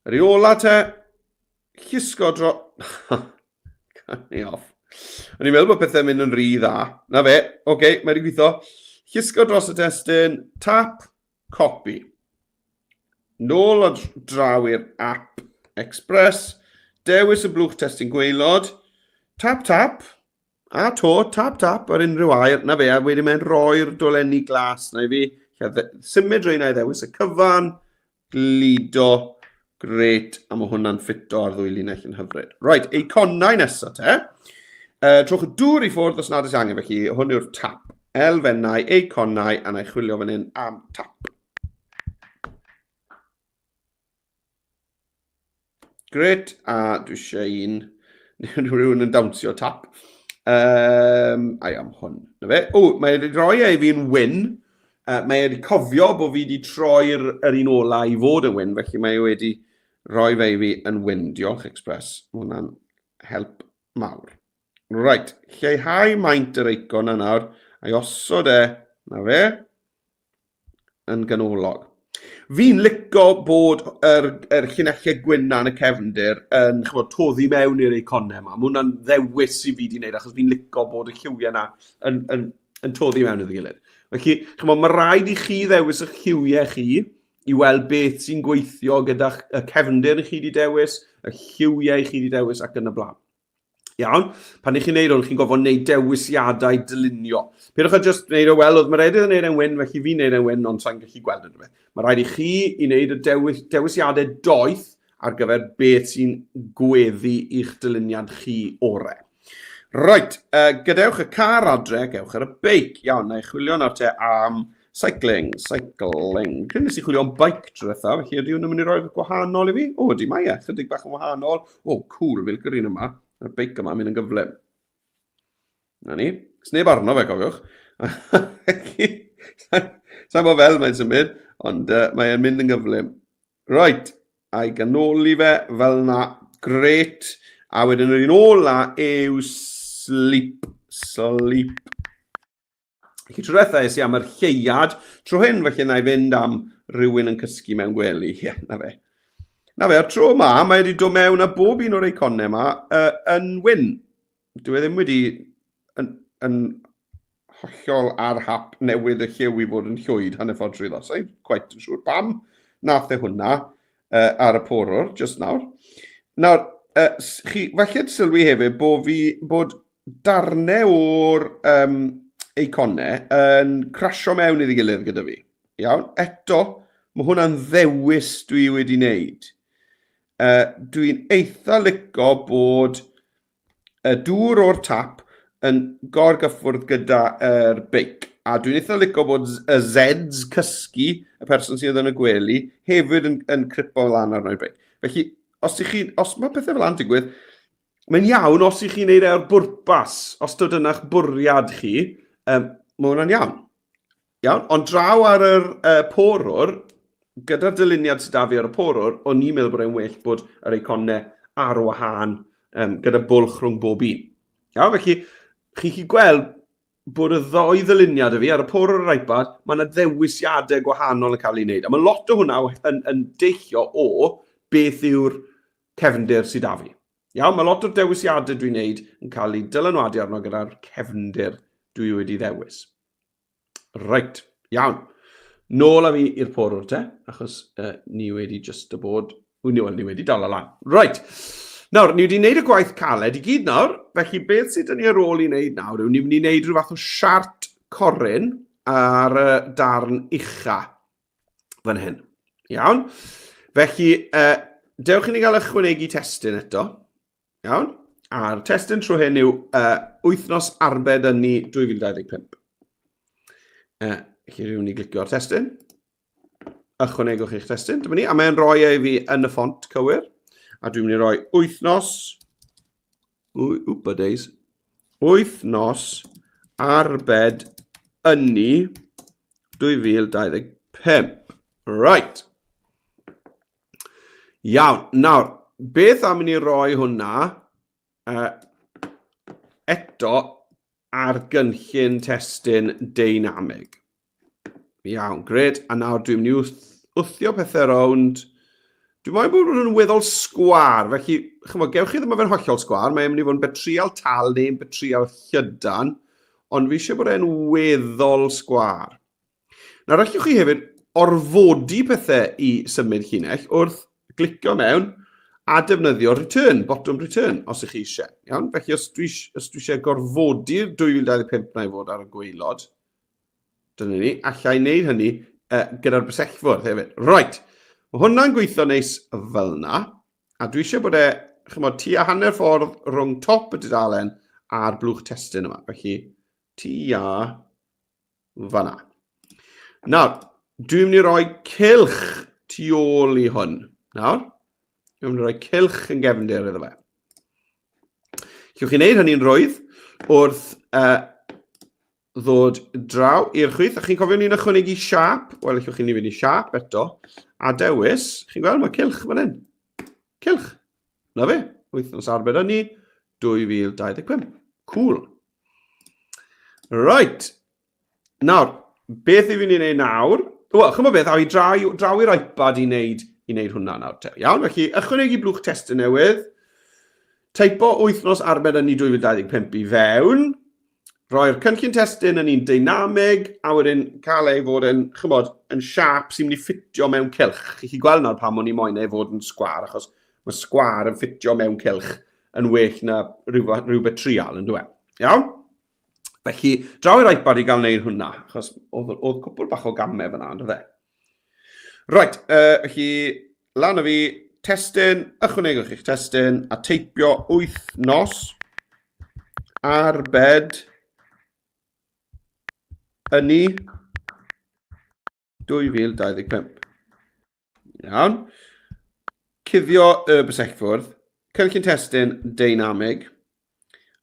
Yr i ola te, llusgo dro... Cut me off. O'n i'n meddwl bod pethau'n mynd yn rhy dda. Na fe, oce, okay, mae wedi gweithio. Llusgo dros y testun, tap, Copy. Nôl o draw i'r app Express, dewis y blwch testun gwaelod, tap tap, a to, tap tap ar unrhyw air, na fe, a wedyn mae'n rhoi'r dolenni glas na i fi, symud rheina i ddewis y cyfan, gludo, gret, a mae hwnna'n ffito ar ddwy linell yn hyfryd. Right, eiconau nesaf te. Uh, trowch y dŵr i ffwrdd os nad oes angen, felly hwn yw'r tap. Elfennau, eiconau, a na i chwilio fan hyn am tap. Gret, a dwi eisiau un, rhywun yn dawnsio tap. Um, I am hwn. Na fe. O, mae wedi rhoi e i fi'n wyn. Uh, mae wedi cofio bod fi wedi troi'r yr un ola i fod yn wyn, felly mae e wedi rhoi fe i fi yn wyn. Diolch, Express. Mae hwnna'n help mawr. Right, lleihau maint yr eicon yna nawr, a'i osod e, na fe, yn ganolog. Fi'n lico bod yr, yr llinellau gwyn na yn y cefndir yn chymod, toddi mewn i'r eiconau yma. Mae hwnna'n ddewis i fi wedi wneud, achos fi'n lico bod y lliwiau yna yn, yn, yn toddi mewn iddi gilydd. Felly, chymod, mae rhaid i chi ddewis eich lliwiau chi i weld beth sy'n gweithio gyda y cefndir i chi wedi dewis, y lliwiau i chi wedi dewis ac yn y blaen. Iawn? Pan ych chi'n neud hwn, chi'n gorfod neud dewisiadau dylunio. Peidiwch â just neud o, wel, oedd Meredydd yn neud e'n wyn, felly fi'n neud e'n wyn, ond sa'n gallu gweld unrhyw beth. Mae rhaid i chi i wneud y dewis, dewisiadau doeth ar gyfer beth sy'n gweddu i'ch dyluniad chi orau. Right, uh, gadewch y car adre, gewch ar y beic. Iawn, na i chwilio nawr te am Cycling, cycling. Pryd nes i chwilio am bike tro diwetha, felly ydy hwn yn mynd i roi gwahanol i fi? O, ydy, mae e, chydig bach yn wahanol. O, cool, fi'n licio'r un yma. Mae'r beic yma yn mynd yn gyflym. Na ni. Sneb arno fe, cofiwch. Sa'n bod fel mae'n symud, ond uh, mae'n mynd yn gyflym. Right, a'i ganoli fe fel na. Great. A wedyn yr un ola yw sleep. Sleep. Felly tro diwetha es i am yr lleuad, tro hyn felly na i fynd am rhywun yn cysgu mewn gwely. Ie, na fe. Na fe, a'r tro yma, mae wedi dod mewn â bob un o'r eiconau yma uh, yn wyn. Dwi e ddim wedi yn, yn hollol ar hap newid y lliw i fod yn llwyd hanner ffordd trwyddo. So, i'n quite yn siŵr pam nath e hwnna uh, ar y porwr, just nawr. Nawr, uh, chi, falle sylwi hefyd bod fi, bod darnau o'r um, eiconau yn crasio mewn iddi gilydd gyda fi. Iawn, eto, mae hwnna'n ddewis dwi wedi wneud. Uh, dwi'n eitha lico bod y dŵr o'r tap yn gorgyffwrdd gyda'r beic. A dwi'n eitha lico bod y Zs cysgu, y person sydd yn y gwely, hefyd yn, yn cripo lan arno'r beic. Felly, os, chi, os mae pethau fel yna'n digwydd, Mae'n iawn os ych chi'n neud e ar bwrpas, os dod yna'ch bwriad chi, mae hwnna'n iawn. Iawn, ond draw ar yr porwr, gyda'r dyluniad sydd 'da fi ar y porwr, o'n i'n meddwl bod e'n well bod yr eiconau ar wahân um, gyda bwlch rhwng bob un. Iawn, felly chi'n gallu gweld bod y ddoi ddyluniad y fi ar y porwr a'r iPad, mae yna ddewisiadau gwahanol yn cael ei wneud. A mae lot o hwnna yn, yn deillio o beth yw'r cefndir sydd 'da fi. Iawn, mae lot o'r dewisiadau dwi'n wneud yn cael eu dylanwadu arno gyda'r cefndir dwi wedi ddewis. Reit, iawn. Nôl â fi i'r porwr te, achos ni wedi just y bod... Wel, ni wedi dal lan. Reit. Nawr, ni wedi wneud y gwaith caled i gyd nawr, felly beth sydd ni ar ôl i wneud nawr yw ni'n mynd i wneud rhyw fath o siart coryn ar y darn ucha fan hyn. Iawn? Felly, dewch i ni gael ychwanegu testun eto. Iawn? A'r testun trwy hyn yw wythnos arbed ynni 2025. Felly rwy'n mynd i glicio ar testun. Ychwanegwch eich testun, dyma ni, a mae'n rhoi e i fi yn y ffont cywir. A dwi'n mynd i roi wythnos, wpa days, wythnos arbed ynni 2025. Right. Iawn, nawr, beth am i ni roi hwnna eto ar gynllun testun deinamig? Iawn, gred. A nawr dwi'n mynd i wthio pethau rownd. Dwi'n moyn bod nhw'n weddol sgwar, felly, chymod, gewch chi ddim fe'n hollol sgwar, mae'n mynd i fod yn betrial tal neu'n betrial llydan, ond fi eisiau bod e'n weddol sgwar. Nawr allwch chi hefyd orfodi pethau i symud llinell wrth glicio mewn a defnyddio return, botwm return, os ych chi eisiau. Iawn? Felly os dwi, os dwi eisiau gorfodi'r 2025 na i fod ar y gwaelod, dyna ni, allai wneud hynny gyda'r bysellfwrdd hefyd. Right, mae hwnna'n gweithio neis fel yna, a dwi eisiau bod e, chymod, tua hanner ffordd rhwng top y dudalen a'r blwch testun yma. Felly, tua Fanna. Nawr, dwi'n mynd i roi cylch tu ôl i hwn. Nawr, dwi'n mynd i roi cylch yn gefndir iddo fe. Llwch chi wneud hynny'n rwydd wrth ddod draw i'r chwith. A chi'n cofio ni'n ychwanegu siap? Wel, allwch chi ni fynd i siap eto. A dewis, chi'n gweld mae cylch fan hyn. Cylch. Na fe, wythnos arbed ynni, 2025. Cool. Right. Nawr, beth i fi'n ei wneud nawr? Wel, chymod beth, a fi draw, draw i'r iPad i wneud, i wneud hwnna nawr te. Iawn, felly ychwanegu blwch testun newydd, teipo wythnos arbed ynni 2025 i fewn, rhoi'r cynllun testun yn un deinamig, a wedyn cael ei fod yn, chymod, yn siap sy'n mynd i ffitio mewn cylch. Chi'n gallu gweld nawr pam o'n i moyn ei fod yn sgwar, achos mae sgwar yn ffitio mewn cylch yn well na rhywbeth, rhywbeth trial, yn dweud. Iawn? Felly, draw i'r iPad i gael wneud hwnna, achos oedd, oedd cwpl bach o gamau fyna, ond fe. Right, felly, lan o fi, testun, ychwanegwch eich testun, a teipio wythnos arbed ynni 2025. Iawn. Cuddio y bysellfwrdd, cynllun testun deinamig,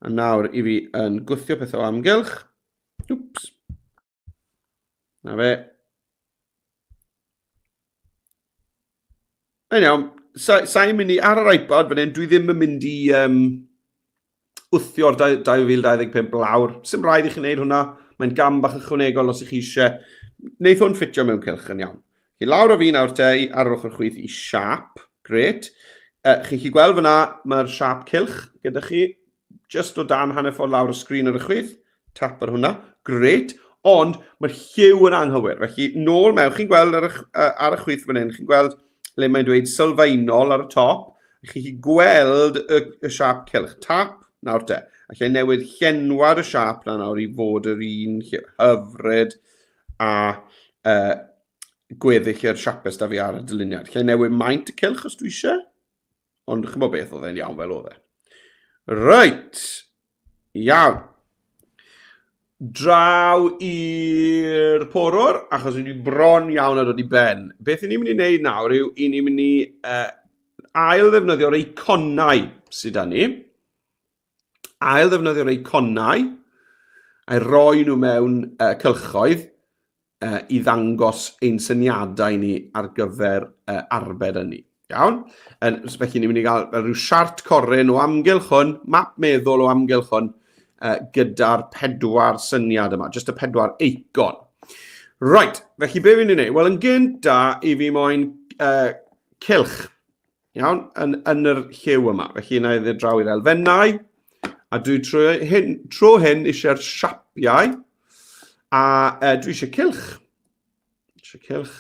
a nawr i fi yn gwthio pethau o amgylch. Oops. Na fe. Mae'n iawn. Sa, sa i'n mynd i, ar yr iPad fan hyn, dwi ddim yn mynd i um, wthio'r 2025 lawr. Sim rhaid i chi wneud hwnna. Mae'n gam bach ychwanegol os ych chi eisiau. Wneith hwn ffitio mewn cylch yn iawn. Chi lawr o fi nawr te, ar yr ochr chwith i siap. Gret. Chi'n gallu gweld fyna, mae'r siap cylch gyda chi. Just o dan hanner ffordd lawr y sgrin ar y chwith. Tap ar hwnna. Gret. Ond mae'r lliw yn anghywir. Felly, nôl mewn, chi'n gweld ar y, ar y chwith fan hyn, chi'n gweld le mae'n dweud sylfaenol ar y top. Chi'n gallu gweld y, y siap cylch. Tap, nawr te. Allai newid llenwad y siap na nawr i fod yr un hyfryd a gweddill yr siapes da fi ar y dyluniad. Allai newid maint y cylch os dwi eisiau. Ond chymod beth, oedd e'n iawn fel oedd e. Reit. Iawn. Draw i'r porwr, achos ni bron iawn ar dod i ben. Beth i ni'n mynd i wneud nawr yw, i ni'n mynd i ail ddefnyddio'r eiconau sydd â ni. Ail ddefnyddio'r eiconau a'i roi nhw mewn cylchoedd i ddangos ein syniadau ni ar gyfer arbed ynni. Iawn? En, felly ni'n mynd i gael rhyw siart coryn o amgylch hwn, map meddwl o amgylch hwn, gyda'r pedwar syniad yma, jyst y pedwar eicon. Right, felly be fi'n ei wneud? Wel, yn gynta i fi moyn cylch, iawn, yn, yn yr lliw yma. Felly yna i ddod draw i'r elfennau, a dwi trwy hyn, tro hyn eisiau'r siapiau, a dwi eisiau cylch. Eisiau cylch.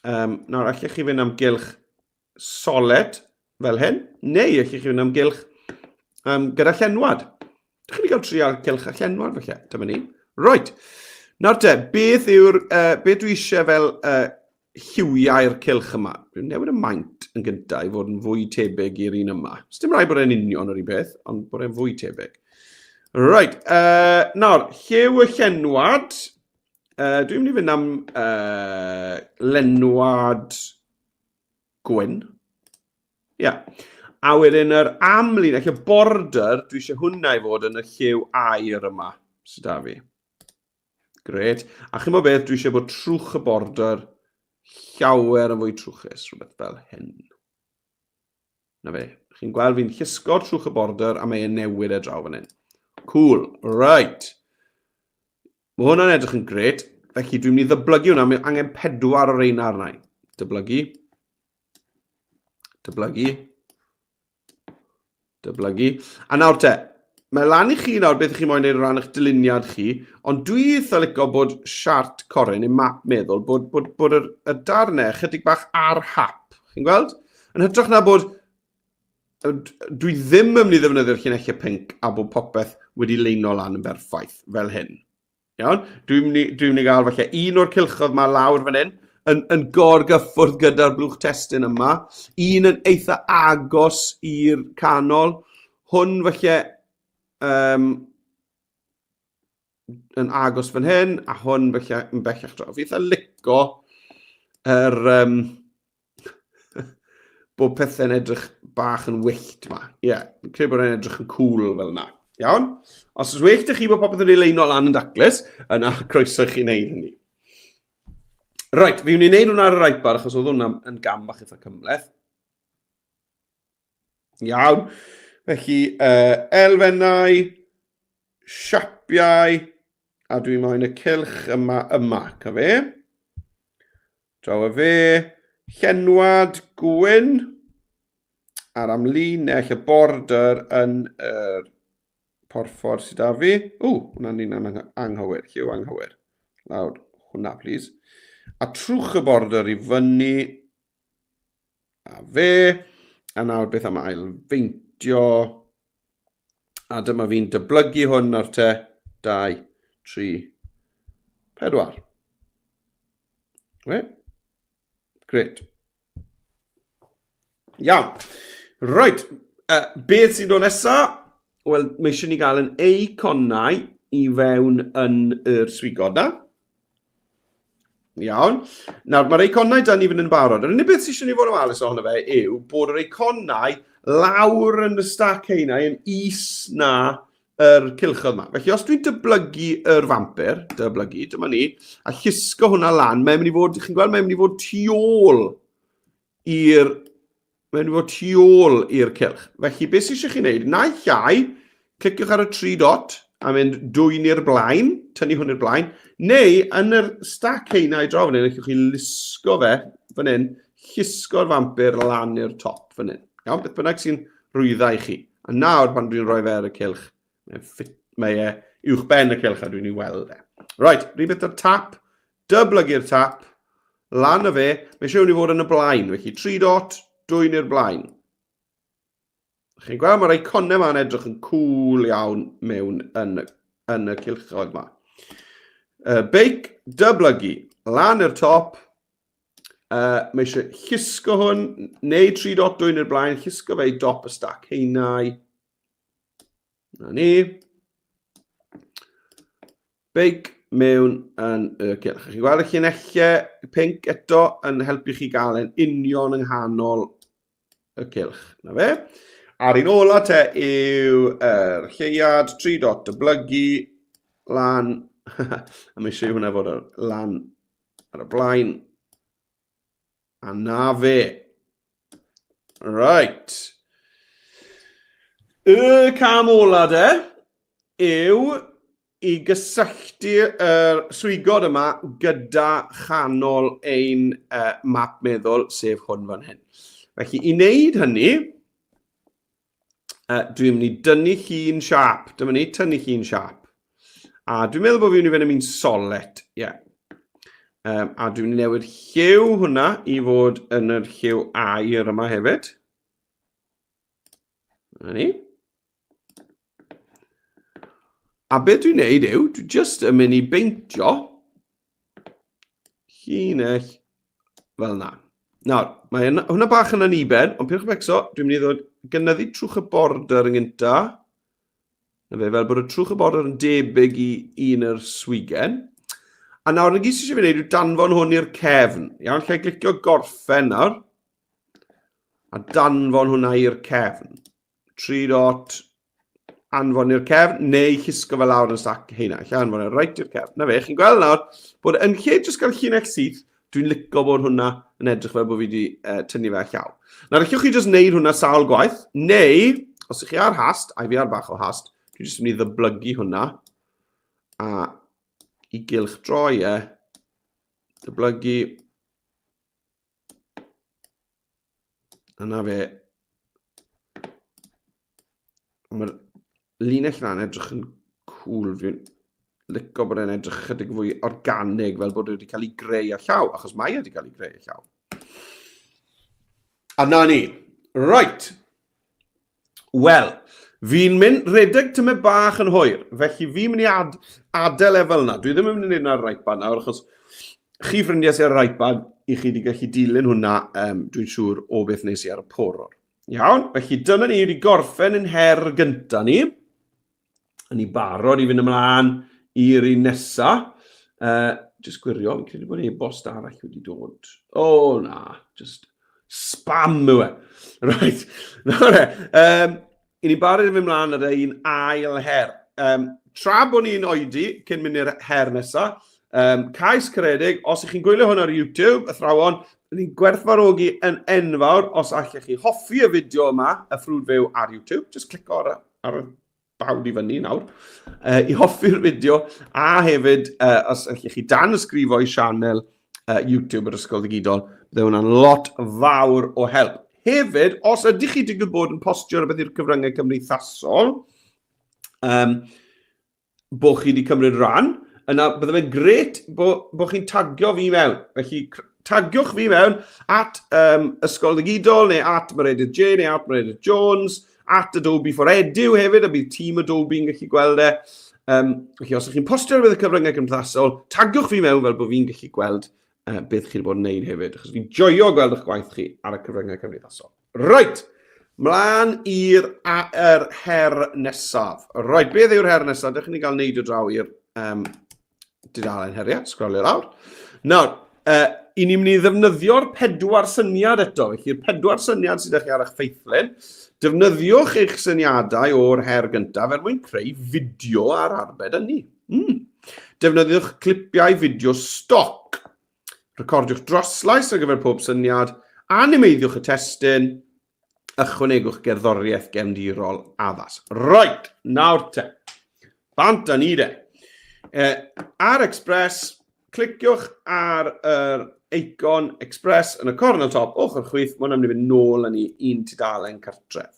Nawr, allech chi fynd am gylch soled fel hyn, neu allech chi fynd am gylch gyda llenwad. Dych chi'n cael trial cylch a llenwad felly, dyma ni. Right. Nawr te, beth yw'r, beth dwi eisiau fel lliwiau'r cylch yma? Dwi'n newid y maint yn gyntaf i fod yn fwy tebyg i'r un yma. Sdim rhaid bod e'n union yr un peth, ond bod e'n fwy tebyg. Right, nawr, lliw y llenwad. Dwi'n mynd i fynd am lenwad gwyn. Ia. Yeah. A wedyn yr amlinell, y border, dwi eisiau hwnna i fod yn y lliw aur yma sydd da fi. Gret. A chi'n bod beth, dwi eisiau bod trwch y border llawer yn fwy trwchus, rhywbeth fel hyn. Na fe. Chi'n gweld fi'n llusgo trwch y border a mae'n newid e draw fan hyn. Cool. Right. Mae hwnna'n edrych yn gret. Felly dwi'n mynd i ddyblygu hwnna. Mae angen pedwar o'r reina arna i. Dyblygu. Dyblygu. Dyblygu. A nawr te, mae lan i chi nawr beth chi moyn neud o ran eich dyluniad chi, ond dwi eitha licio bod siart Corin, neu map meddwl, bod, bod, bod yr, y darnau chydig bach ar hap. Chi'n gweld? Yn hytrach na bod dwi ddim yn mynd i ddefnyddio'r llinellau pink a bod popeth wedi leino lan yn berffaith fel hyn. Iawn? Dwi'n mynd i, dwi mynd i gael falle un o'r cylchodd ma lawr fan hyn, yn, yn gorgyffwrdd gyda'r blwch testun yma. Un yn eitha agos i'r canol. Hwn falle yn agos fan hyn, a hwn falle yn bellach draw. Fi eitha lico yr... bod pethau'n edrych bach yn wyllt ma. Ie, yeah, fi'n credu bod e'n edrych yn cool fel yna. Iawn? Os oes well chi bod popeth yn ei leino lan yn daclus, yna croeso i chi wneud hynny. Right, fi wneud wneud hwnna ar yr iPad achos oedd hwnna yn gam bach eitha cymhleth. Iawn. Felly, elfennau, siapiau, a dwi moyn y cylch yma yma, ca fe. Draw â fe, llenwad gwyn a'r amlinell y border yn yr porffor sydd â fi. O, hwnna'n un anghywir, lliw anghywir. Lawr hwnna, please. A trwch y border i fyny. A fe. A nawr beth am ail feintio. A dyma fi'n dyblygu hwn nawr te. 2, 3, 4. Right. Great. Iawn. Right. Beth sy'n dod nesa? Wel, mae eisiau ni gael yn eiconau i fewn yn yr swigod na. Iawn. Nawr, mae'r eiconau da ni fynd yn barod. Yr unig beth sy'n eisiau ni fod yn ofalus ohono fe yw bod yr eiconau lawr yn y stac heinau yn is na yr cylchoedd yma. Felly, os dwi'n dyblygu yr fampir, dyblygu, dyma ni, a llusgo hwnna lan, mae'n mynd i fod, chi'n gweld, mae'n mynd i fod tu ôl i'r mae'n mynd i fod tu ôl i'r cylch. Felly, beth sydd eisiau chi wneud? Naill ai, cliciwch ar y tri dot a mynd dwyn i'r blaen, tynnu hwn i'r blaen, neu yn yr stack heina i draw fan hyn, allwch chi lusgo fe fan hyn, llusgo'r fampir lan i'r top fan hyn. Iawn, beth bynnag sy'n rwydda i chi. A nawr pan dwi'n rhoi fe ar y cylch, mae'n ffit, mae e uwch ben y cylch a dwi'n ei weld e. Right, rhywbeth o'r tap, dyblygu'r tap, lan y fe, mae eisiau i fod yn y blaen, felly 3 dot, dwyn i'r blaen. Chi'n gweld mae'r eiconau yma'n edrych yn cool iawn mewn yn, yn y cylchoedd yma. Beic, dyblygu, lan i'r top, mae eisiau llusgo hwn, neu 3.2 i'r blaen, llusgo fe i dop y stac heinau. Na ni. Beic mewn yn y cylch. Chi'n gweld y llinellau pink eto yn helpu chi gael yn union yng nghanol y cylch. Na fe. A'r un ola te yw yr lleuad, 3 dot dyblygu, lan, a mae eisiau hwnna fod ar lan ar y blaen. A na fe. Right. Y cam ola de yw i gysylltu yr swigod yma gyda chanol ein uh, map meddwl, sef hwn fan hyn. Felly, i wneud hynny, uh, dwi'n mynd i dynnu llun siap. Dyma ni, tynnu llun siap. A dwi'n meddwl bod fi'n mynd i fynd am un solet, ie. Yeah. Um, a dwi'n mynd i newid lliw hwnna i fod yn yr lliw aur yma hefyd. Dyna ni. A beth dwi'n neud yw, dwi jyst yn mynd i beintio llinell fel na. Nawr, mae hwnna bach yn aniben, ond peidiwch becso, dwi'n mynd i ddod gynyddu trwch y border yn gynta. Na fe, fel bod y trwch y border yn debyg i un yr swigen. A nawr, na gyd sydd eisiau fi wneud yw danfon hwn i'r cefn. Iawn, lle glicio gorffen nawr. A danfon hwnna i'r cefn. 3 dot, anfon i'r cefn, neu llusgo fe lawr yn stac heina. Lle anfon e reit i'r cefn. Na fe, chi'n gweld nawr bod yn lle jyst gael llinell syth, dwi'n lico bod hwnna yn edrych fel bod fi wedi uh, tynnu fe â llaw. Nawr, allwch chi jyst wneud hwnna sawl gwaith, neu, os ych chi ar hast, a fi ar bach o hast, dwi'n jyst mynd i ddyblygu hwnna, a i gylch droi e, dyblygu, A na fe. Mae'r linell na'n edrych yn cool. Fi'n lico bod e'n edrych chydig fwy organig, fel bod e wedi cael ei greu â llaw, achos mae e wedi cael ei greu â llaw. A na ni. Right. Wel, fi'n mynd rhedeg tymed bach yn hwyr, felly fi'n mynd i ad, adael e fel yna. Dwi ddim yn mynd i wneud yna ar yr iPad nawr, achos chi ffrindiau sydd ar yr iPad, i chi wedi gallu dilyn hwnna, um, dwi'n siŵr, o beth nes i ar y porwr. Iawn, felly dyna ni wedi gorffen yn her gyntaf ni. Yn ni barod i fynd ymlaen i'r un nesa. Uh, just gwirio, fi'n credu bod e-bost arall wedi dod. O, oh, na, just spam yw e. Right, nawr e. Um, I ni barod i fynd ymlaen ar ein ail her. Um, tra bod ni'n oedi cyn mynd i'r her nesaf, um, cais caredig, os ych chi'n gwylio hwn ar YouTube, athrawon, ni'n gwerthfawrogi yn enfawr os allech chi hoffi y fideo yma, y ffrwd fyw ar YouTube, just clico ar, ar y bawd i fyny nawr, uh, i hoffi'r fideo, a hefyd, uh, os ydych chi dan ysgrifo i sianel uh, YouTube yr Ysgol Ddigidol, bydde hwnna'n lot fawr o help. Hefyd, os ydych chi digwydd bod yn postio rhywbeth i'r cyfryngau cymdeithasol, um, bod chi wedi cymryd rhan, yna bydde fe'n gret bod bo chi'n tagio fi mewn. Felly, tagiwch fi mewn at um, Ysgol Ddigidol, neu at Meredydd J, neu at Meredydd Jones, at Adobe for Edu hefyd, a bydd tîm Adobe yn gallu gweld e. Um, felly, os ydych chi'n postio rhywbeth y cyfryngau cymdeithasol, tagiwch fi mewn fel bod fi'n gallu gweld uh, beth chi wedi bod yn neud hefyd, achos fi'n joio gweld eich gwaith chi ar y cyfryngau cymdeithasol. Reit, mlaen i'r er her nesaf. Reit, beth yw'r her nesaf? Dewch i ni gael neud o draw i'r um, dudalen heriau, sgrolio lawr. Nawr, uh, i ni'n mynd i ddefnyddio'r pedwar syniad eto. Felly'r pedwar syniad sydd â chi ar eich ffeithlun, defnyddiwch eich syniadau o'r her gyntaf er mwyn creu fideo ar arbed ynni. Mm. Defnyddiwch clipiau fideo stoc. Recordiwch droslais ar gyfer pob syniad, animeiddiwch y testun, ychwanegwch gerddoriaeth gefndirol addas. Right, nawr te. Bant â ni de. E, ar Express, cliciwch ar yr eicon Express yn y cornel top ochr chwith, mae hwnna'n mynd i fynd nôl â ni un tudalen cartref.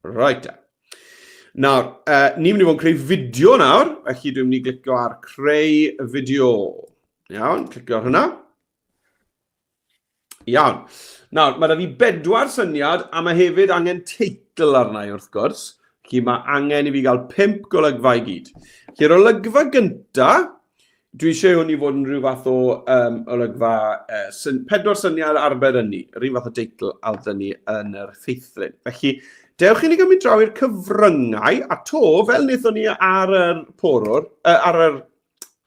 Right te. Nawr, uh, ni'n mynd i fod yn creu fideo nawr, felly dwi'n mynd i glicio ar creu fideo. Iawn, clicio ar hwnna. Iawn. Nawr, mae da fi bedwar syniad, a mae hefyd angen teitl arna i wrth gwrs. Felly mae angen i fi gael pump golygfa i gyd. Felly'r olygfa gyntaf, Dwi eisiau hwn i fod yn rhyw fath o um, olygfa, uh, syn, pedwar syniad arbed ynni, yr un fath o deitl a oedd ni yn yr ffeithlun. Felly, dewch i ni gymryd draw i'r cyfryngau, a to, fel wnaethon ni ar yr porwr, uh, ar yr,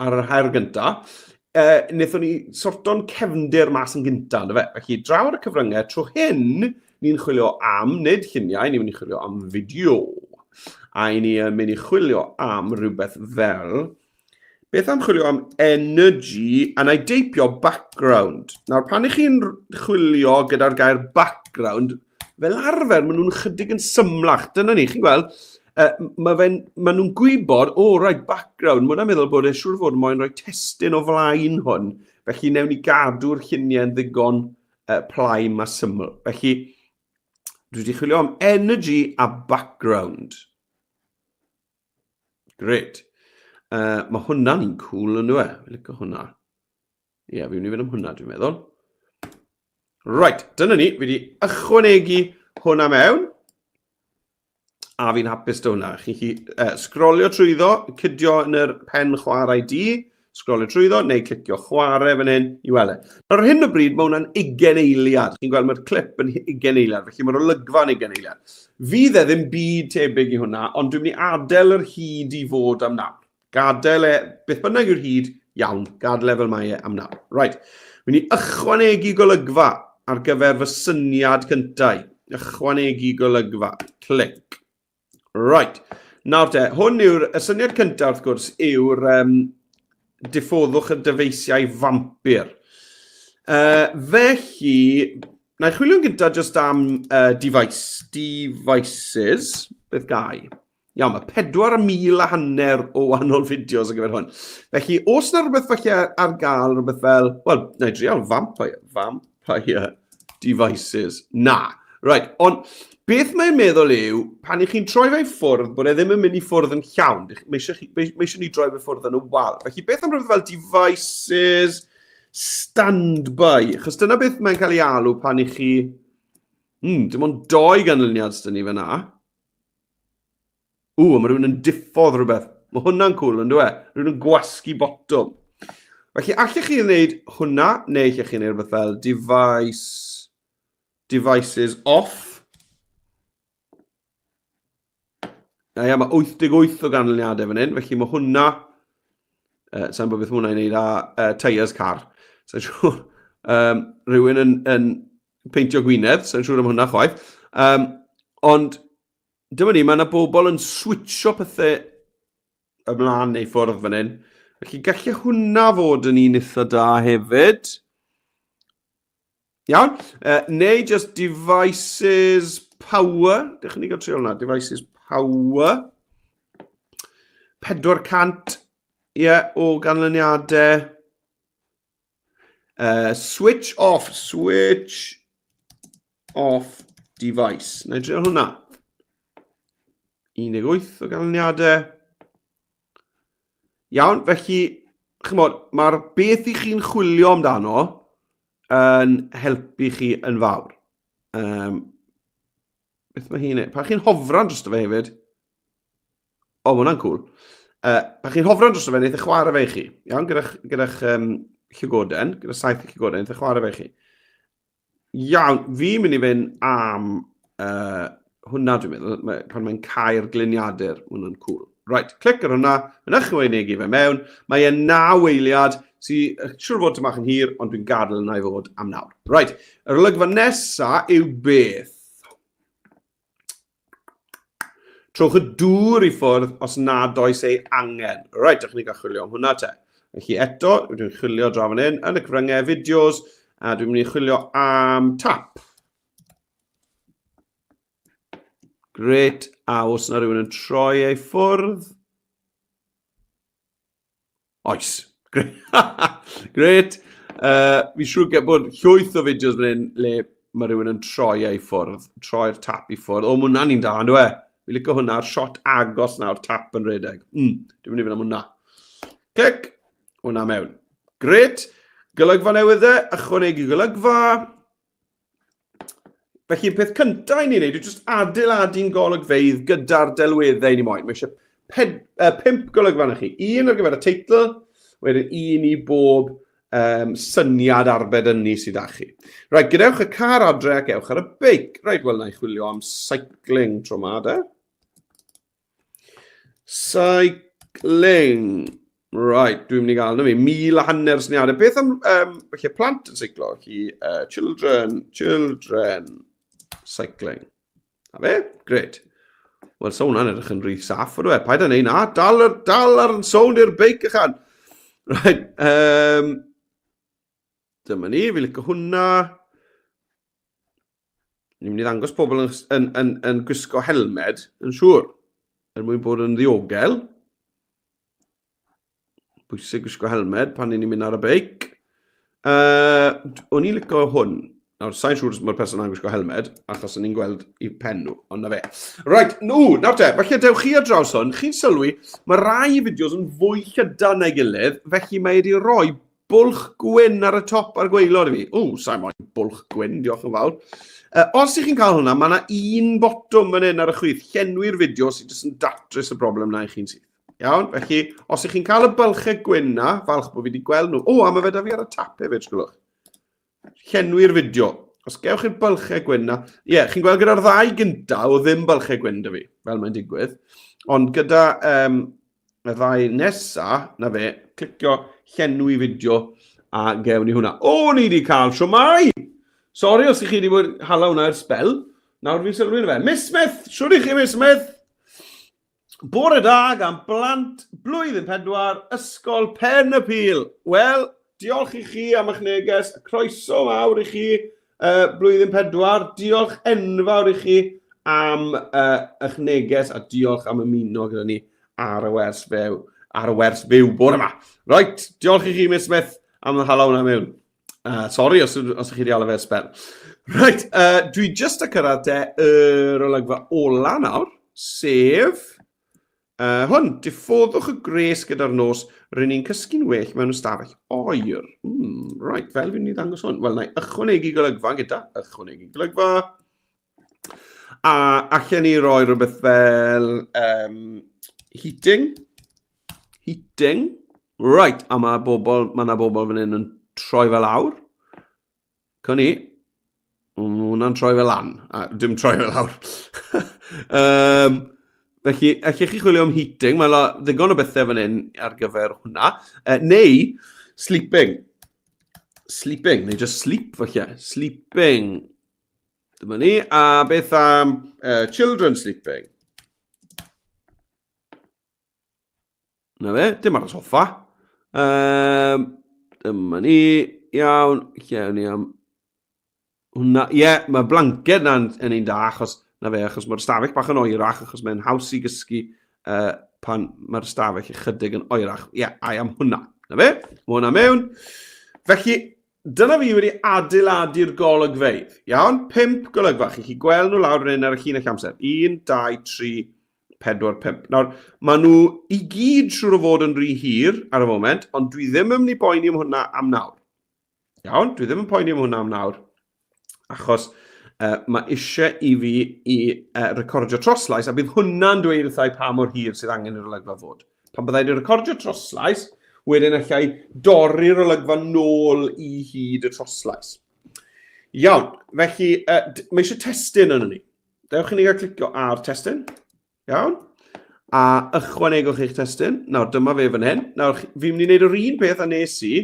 ar yr hair gyntaf, Wnaethon ni sorto'n cefndir mas yn gyntaf, ynddo fe? Felly, draw ar y cyfryngau, tro hyn, ni'n chwilio am, nid lluniau, ni'n mynd i chwilio am fideo. A i ni yn mynd i chwilio am rhywbeth fel... Beth am chwilio am energy, a na i deipio background. Nawr, pan i chi'n chwilio gyda'r gair background, fel arfer, maen nhw'n chydig yn symlach. Dyna ni, chi'n gweld, mae fe'n, maen nhw'n gwybod, o, oh, right, background, mae hwnna'n meddwl bod e siŵr fod moyn rhoi testun o flaen hwn. Felly, newn ni gadw'r lluniau yn ddigon plaen a syml. Felly, dwi wedi chwilio am energy a background. Great. Mae hwnna'n un cool yn dwi? Fi'n licio hwnna. Ie, yeah, fi'n mynd i fynd am hwnna, dwi'n meddwl. Right, dyna ni. Fi wedi ychwanegu hwnna mewn. A fi'n hapus dy hwnna. Chi'n chi sgrolio trwyddo, cydio yn yr pen chwarae di, sgrolio trwyddo, neu clicio chwarae fan hyn i weld e. Ar hyn o bryd, mae hwnna'n 20 eiliad. Chi'n gweld mae'r clip yn 20 eiliad, felly mae'r olygfa yn 20 eiliad. Fydd e ddim byd tebyg i hwnna, ond dwi'n mynd i adael yr hyd i fod am nawr. Gadael e, beth bynnag yw'r hyd, iawn, gadael e fel mae e am nawr. Right, mynd i ychwanegu golygfa ar gyfer fy syniad cyntaf. Ychwanegu golygfa, clic. Right, nawr te, hwn yw'r, y syniad cyntaf wrth gwrs yw'r diffoddwch y dyfeisiau fampir. Felly, na i chwilio'n gyntaf jyst am device, devices, beth gai? Iawn, mae 4,500 o wahanol fideos ar gyfer hwn. Felly, os na rhywbeth falle ar gael, rhywbeth fel, wel, na i drial vampire, vampire devices. Na. Right, ond beth mae'n meddwl yw, pan i chi'n troi fe i ffwrdd, bod e ddim yn mynd i ffwrdd yn llawn. Mae eisiau, mae, mae eisiau ni droi fe ffwrdd yn y wal. Felly, beth am rhywbeth fel devices standby? Achos dyna beth mae'n cael ei alw pan i chi... dim ond doi ganlyniad sydd ni fyna. Ww, mae rhywun yn diffodd rhywbeth. Mae hwnna'n cool, yn dwi? E? Rhywun yn gwasgu botwm. Felly, allech chi wneud hwnna, neu allech chi wneud rhywbeth fel device, devices off. Na ia, mae 88 o ganlyniadau fan hyn, felly mae hwnna... Sa'n bod beth mae hwnna'n ei wneud â tyres car. Sa'n siŵr. Rhywun yn peintio gwynedd, sa'n siŵr am hwnna chwaith. Ond dyma ni, mae yna bobl yn switcho pethau ymlaen neu ffwrdd fan hyn. Felly gallai hwnna fod yn un eitha da hefyd. Iawn? Neu just devices power. Dych chi'n gael trio hwnna. Devices power. 400 ie, yeah, o ganlyniadau. Switch off, switch off device. Na i drio hwnna. 18 o ganlyniadau. Iawn, felly, chymod, mae'r beth i chi'n chwilio amdano yn helpu chi yn fawr. Beth mae hi'n... Pa chi'n hofran drosto fe hefyd? O, mae hwnna'n cool. Pa chi'n hofran drosto fe, wneud e chwarae fe i chi. Iawn, gyda'ch gyda llygoden, gyda saith llygoden, wneud e chwarae fe i chi. Iawn, fi'n mynd i fynd am hwnna, dwi'n meddwl, mae, pan mae'n cau'r gliniadur, mae hwnna'n cool. Right, clic ar hwnna, mae'n ychwanegu fe mewn. Mae e 9 eiliad, sy'n siŵr fod tymach yn hir, ond dwi'n gadael yna i fod am nawr. Right, yr olygfa nesa yw beth? Trowch y dŵr i ffwrdd os nad oes ei angen. Reit, dych chi'n gael chwilio am hwnna te. Felly eto, dwi'n chwilio draw fan hyn, yn y cyfryngau, fideos, a dwi'n mynd i chwilio am tap. Great, a os yna rhywun yn troi ei ffwrdd? Oes. Great. Fi'n siŵr bod llwyth o fideos fan hyn le mae rhywun yn troi ei ffwrdd, troi'r tap i ffwrdd. O, mae hwnna'n un da, ynddo e? Fi'n licio hwnna, shot agos nawr, tap yn rhedeg. Dwi'n mynd i fynd am hwnna. Clic, hwnna mewn. Great. Golygfa newydd e, ychwanegu golygfa. Felly, y peth cyntaf i ni wneud yw jyst adeiladu'n golygfeydd gyda'r delweddau ni moyn. Mae eisiau 5 golygfa na chi. Un ar gyfer y teitl, wedyn un i bob syniad arbed ynni sydd â chi. Rhaid, gadewch y car adre ac ewch ar y beic. Rhaid, wel, na i chwilio am cycling tro ma, de. Cycling. Right, dwi'n mynd i gael na fi, 1,500 syniadau. Beth am, felly plant yn seiclo? Felly, children, children cycling. A fe? Gret. Wel, so hwnna'n edrych yn rhy saff, ydw e? Paid â neud na, dal, dal ar yn sownd i'r beic ychan. Right, dyma ni, fi licio hwnna. Ni'n mynd i ddangos pobl yn, yn, yn, yn gwisgo helmed, yn siŵr, er mwyn bod yn ddiogel. Bwysig gwisgo helmed pan ni'n mynd ar y beic. O'n i'n licio hwn. Nawr, sa'n siŵr os mae'r person yna'n gwisgo helmed, achos o'n i'n gweld i pen nhw, ond na fe. Right, nhw, nawr te, falle dewch chi ar draws hwn, chi'n sylwi, mae rai fideos yn fwy llydan na'i gilydd, felly mae wedi rhoi bwlch gwyn ar y top a'r gwaelod i fi. O, sa'n moyn bwlch gwyn, diolch yn fawr. Os ych chi'n cael hwnna, mae yna un botwm fan hyn ar y chwith, llenwi'r fideo sy'n jyst yn datrys y broblem na i chi'n syth. Iawn, felly, os ych chi'n cael y bylchau gwyn na, falch bod fi wedi gweld nhw. O, a mae fe da fi ar y tap hefyd, sgwlwch. Llenwi'r fideo. Os gewch chi'r bylchau gwyn na, ie, yeah, chi'n gweld gyda'r ddau gynta o ddim bylchau gwyn da fi, fel mae'n digwydd. Ond gyda y ddau nesa, na fe, clicio llenwi fideo a gewn ni hwnna. O, ni wedi cael siwmai! Sori os ych chi wedi bod hala hwnna ers sbel. Nawr fi'n sylwi fe. Miss Smith! Siwr i chi, Miss Smith! Bore da gan blant blwyddyn 4, Ysgol Pen y Pîl. Wel, diolch i chi am eich neges, croeso mawr i chi uh, blwyddyn 4, diolch enfawr i chi am uh, eich neges a diolch am ymuno gyda ni ar y wers fyw, ar y wers fyw bore yma. Right, diolch i chi, Miss Smith, am y hala hwnna mewn. Sori os, os ych chi wedi ala fe sbel. Right, dwi just a cyrraedd te yr olygfa ola nawr, sef hwn, diffoddwch y gres gyda'r nos, rydyn ni'n cysgu'n well mewn ystafell oer. Right, fel fi'n mynd i ddangos hwn. Wel, na i ychwanegu golygfa gyda, ychwanegu golygfa. A allan ni roi rhywbeth fel heating. Heating. Right, a mae bobl, mae yna bobl fan hyn yn troi fel awr. Cwn i. Mae hwnna'n troi fel lan. A, dim troi fel awr. Felly, allech chi chwilio am heating, mae la ddigon o bethau fan hyn ar gyfer hwnna. Neu, sleeping. Sleeping, neu just sleep falle. Sleeping. Dyma ni. A beth am children sleeping? Na fe, dim ar y soffa. Dyma ni. Iawn, lle o'n i am... Hwna, ie, yeah, mae blanced na'n yn un da, achos, na fe, achos mae'r stafell bach yn oerach, achos mae'n haws i gysgu pan mae'r stafell ychydig yn oerach. Ie, yeah, I am hwnna. Na fe, mae hwnna mewn. Felly, Dyna fi wedi adeiladu'r golygfeydd. Iawn, 5 golygfa. Chi'n gallu gweld nhw lawr fan hyn ar y llinell amser. 1, 2, 3, 4, 5. Nawr, maen nhw i gyd siŵr o fod yn rhy hir ar y foment, ond dwi ddim yn mynd i boeni am hwnna am nawr. Iawn, dwi ddim yn poeni am hwnna am nawr, achos mae eisiau i fi i recordio troslais, a bydd hwnna'n dweud wrtha i pa mor hir sydd angen i'r olygfa fod. Pan byddai wedi recordio troslais, wedyn allai dorri'r olygfa nôl i hyd y troslais. Iawn, felly mae eisiau testun yn ni. Dewch i ni gael clicio ar testun. Iawn. A ychwanegwch eich testun. Nawr, dyma fe fan hyn. Nawr, fi'n mynd i wneud yr un peth a nes i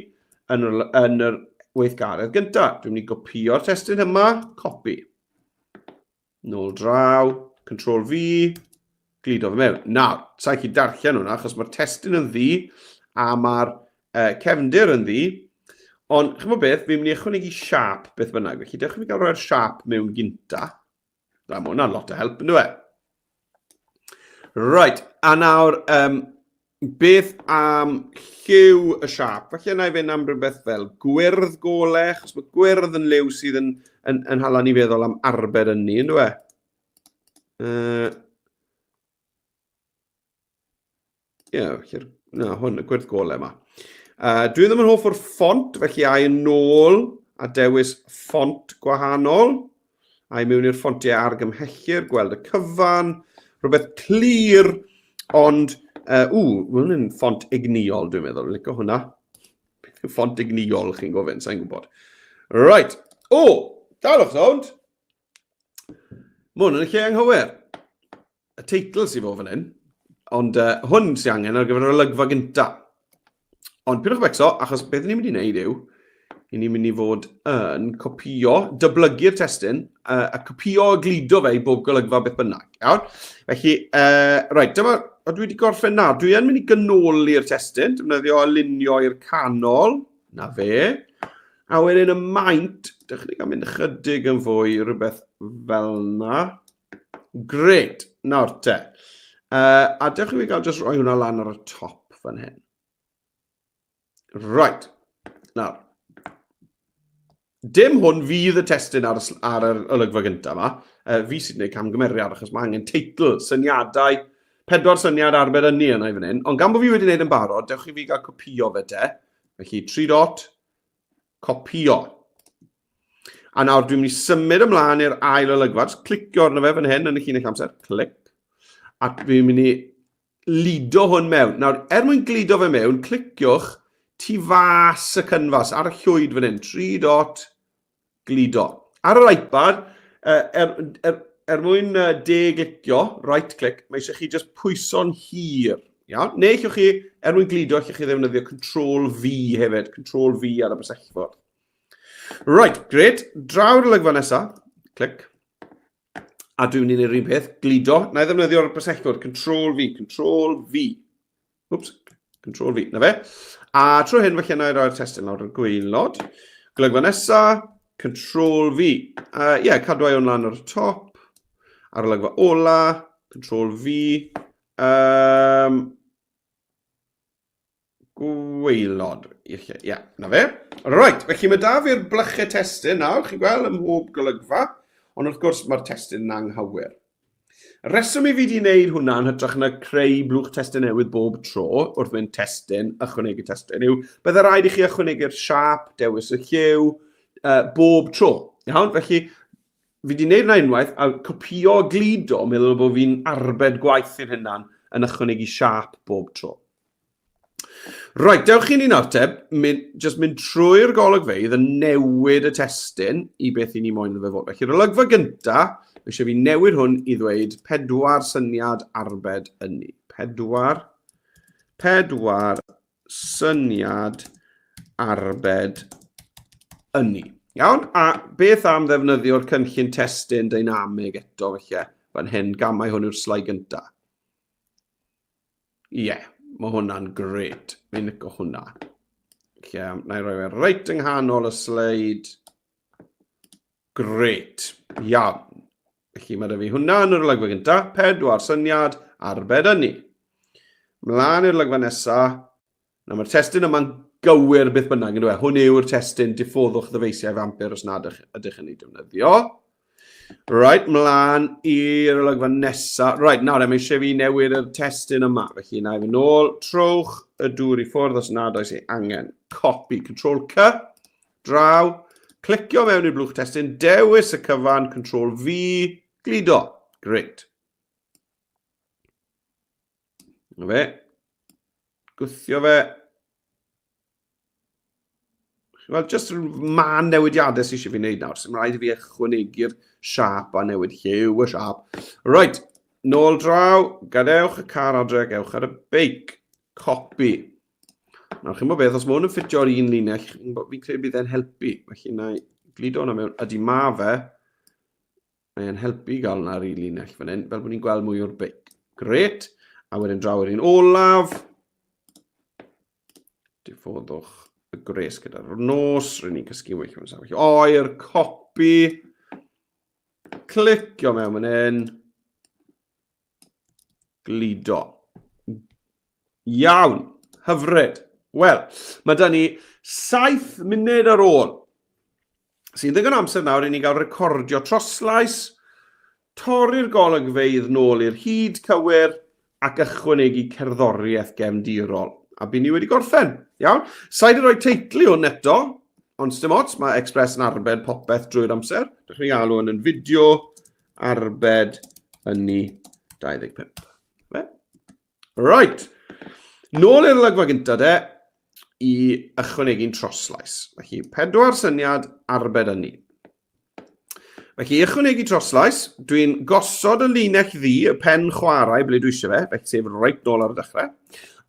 yn yr, yn yr weithgaredd gyntaf. Dwi'n mynd i gopio'r testun yma, copy. Nôl draw, Control V, gludo fe mewn. Nawr, sa'i chi darllen hwnna, achos mae'r testun yn ddu a mae'r cefndir yn ddu. Ond, chymod beth, fi'n mynd i ychwanegu siap beth bynnag. Felly, dewch i fi gael rhoi'r siap mewn gynta. Na, mae hwnna'n lot o help, yn dweud? Right, a nawr, beth am lliw y siap? Falle na i fynd am rhywbeth fel gwyrdd gole, achos mae gwyrdd yn liw sydd yn, yn, yn hala ni feddwl am arbed ynni, yn dweud? Ie, yeah, na, hwn, y gwyrdd gole yma. Dwi ddim yn hoff o'r ffont, felly ai yn ôl a dewis ffont gwahanol. A i mewn i'r ffontiau argymhellir, gweld y cyfan, rhywbeth clir, ond, ww, mae hwn yn ffont egniol, dwi'n meddwl, licio hwnna. Beth yw ffont egniol, chi'n gofyn, sa'n gwybod. Right, o, dalwch sownd. Mae hwn yn y lle anghywir. Y teitl sydd fod fan hyn, ond hwn sy'n angen ar gyfer yr olygfa gynta. Ond pidwch becso, achos beth ni'n mynd i wneud yw, i ni'n mynd i fod yn copio, dyblygu'r testun, a copio a gludo fe i bob golygfa beth bynnag. Iawn? Felly, right, dyma, o dwi wedi gorffen na, dwi yn mynd i ganoli'r testun, defnyddio alinio i'r canol, na fe. A wedyn y maint, dych chi'n cael mynd ychydig yn fwy, rhywbeth fel na. Great, nawr te. A dewch i fi gael jyst rhoi hwnna lan ar y top fan hyn. Right. Nawr. Dim hwn fydd y testun ar, ar yr olygfa gyntaf yma. Fi sydd wneud camgymeriad achos mae angen teitl, syniadau, pedwar syniad arbed ynni yna i fan hyn. Ond gan bod fi wedi wneud yn barod, dewch i fi gael copio fe te. Felly, tri dot, copio. A nawr dwi'n mynd i symud ymlaen i'r ail olygfa. Just clicio arno fe fan hyn yn y llinell amser. Clic. A dwi'n mynd i lido hwn mewn. Nawr, er mwyn gludo fe mewn, cliciwch tu fas y cynfas ar y llwyd fan hyn, 3 dot gludo. Ar yr iPad, er, er, er mwyn de-glicio, right click, mae eisiau chi just pwyso'n hir. Iawn? Neu allwch chi, er mwyn gludo, allwch chi ddefnyddio Control V hefyd, Control V ar y bysellfwrdd. Right, great. Draw'r olygfa nesaf. Clic. A dwi'n mynd i wneud yr un peth, gludo. Na i ddefnyddio'r bysellfwrdd, Control V, Control V. Wps, Control V, na fe. A trwy hyn, felly, na i roi'r testun lawr y gwaelod. Golygfa nesa, Control V. Ie, yeah, cadw ei hwn lan ar y top. Ar olygfa ola, Control V. Gwaelod. Ie, yeah, na fe. Right, felly mae da fi'r blychau testun nawr, chi'n gweld, ym mhob golygfa, ond wrth gwrs mae'r testun yn anghywir. Y rheswm i fi wedi wneud hwnna yn hytrach na creu blwch testun newydd bob tro wrth fynd testun, ychwanegu testun, yw bydde rhaid i chi ychwanegu'r siâp, dewis y lliw, bob tro. Iawn? Felly, fi wedi wneud hwnna unwaith a copio a gludo, meddwl bod fi'n arbed gwaith i'n hunan yn ychwanegu siâp bob tro. Right, dewch i ni nawr te, mynd, just mynd trwy'r golygfeydd yn newid y testun i beth i ni moyn iddo fe fod. Felly'r olygfa gynta, mae eisiau fi newid hwn i ddweud pedwar syniad arbed ynni. Pedwar, pedwar syniad arbed ynni. Iawn, a beth am ddefnyddio'r cynllun testun deinamig eto felly, fan hyn, gamau hwn yw'r slide gynta. Ie, yeah, mae hwnna'n gret. Fi'n licio hwnna. Lle, na i roi fe reit yng nghanol y sleid. Gret. Iawn. Felly mae da fi hwnna yn yr olygfa gyntaf. Pedwar syniad, arbed ynni. Mlaen i'r olygfa nesaf. Nawr mae'r testun yma'n gywir beth bynnag, yn dweud. Hwn yw'r testun diffoddwch ddyfeisiau fampir os nad ydych yn ei defnyddio. Right, mlaen i'r olygfa nesaf. Right, nawr, mae eisiau fi newid y testun yma. Felly, na i fynd nôl, trowch y dŵr i ffwrdd os nad oes ei angen. Copy, Control C, draw, clicio mewn i'r blwch testun, dewis y cyfan, Control V, gludo. Great. Na fe. Gwthio fe. Wel, jyst man newidiadau sydd eisiau fi wneud nawr. Sy'n rhaid i fi ychwanegu'r siap a newid lliw y siap. Right, nôl draw, gadewch y car adre, gewch ar y beic. Copy. Nawr, chi'n bod beth, os mae hwn yn ffitio'r un linell, fi'n credu bydd e'n helpu. Felly, na i gludo hwnna mewn. Ydy, ma fe. Mae e'n helpu i gael hwnna ar un linell fan hyn, fel bod ni'n gweld mwy o'r beic. Gret. A wedyn draw i'r un olaf. Diffoddwch y gwres gyda'r nos. Rydyn ni'n cysgu well mewn safell oer. Copi. Clicio mewn fan hyn. Gludo. Iawn. Hyfryd. Wel, mae da ni 7 munud ar ôl. Sy'n ddigon amser nawr i ni gael recordio troslais, torri'r golygfeydd nôl i'r hyd cywir ac ychwanegu cerddoriaeth gefndirol. A by ni wedi gorffen. Iawn? Sa'i wedi rhoi teitl i hwn eto, ond sdim ots, mae Express yn arbed popeth drwy'r amser. Dych chi'n galw hwn yn fideo arbed ynni 25. Fe? Right. Nôl i'r olygfa gyntaf de, i ychwanegu'n troslais. Felly, pedwar syniad arbed ynni. Felly, i ychwanegu troslais, dwi'n gosod y linell ddu, y pen chwarae ble dwi eisiau fe, felly sef reit nôl ar y dechrau.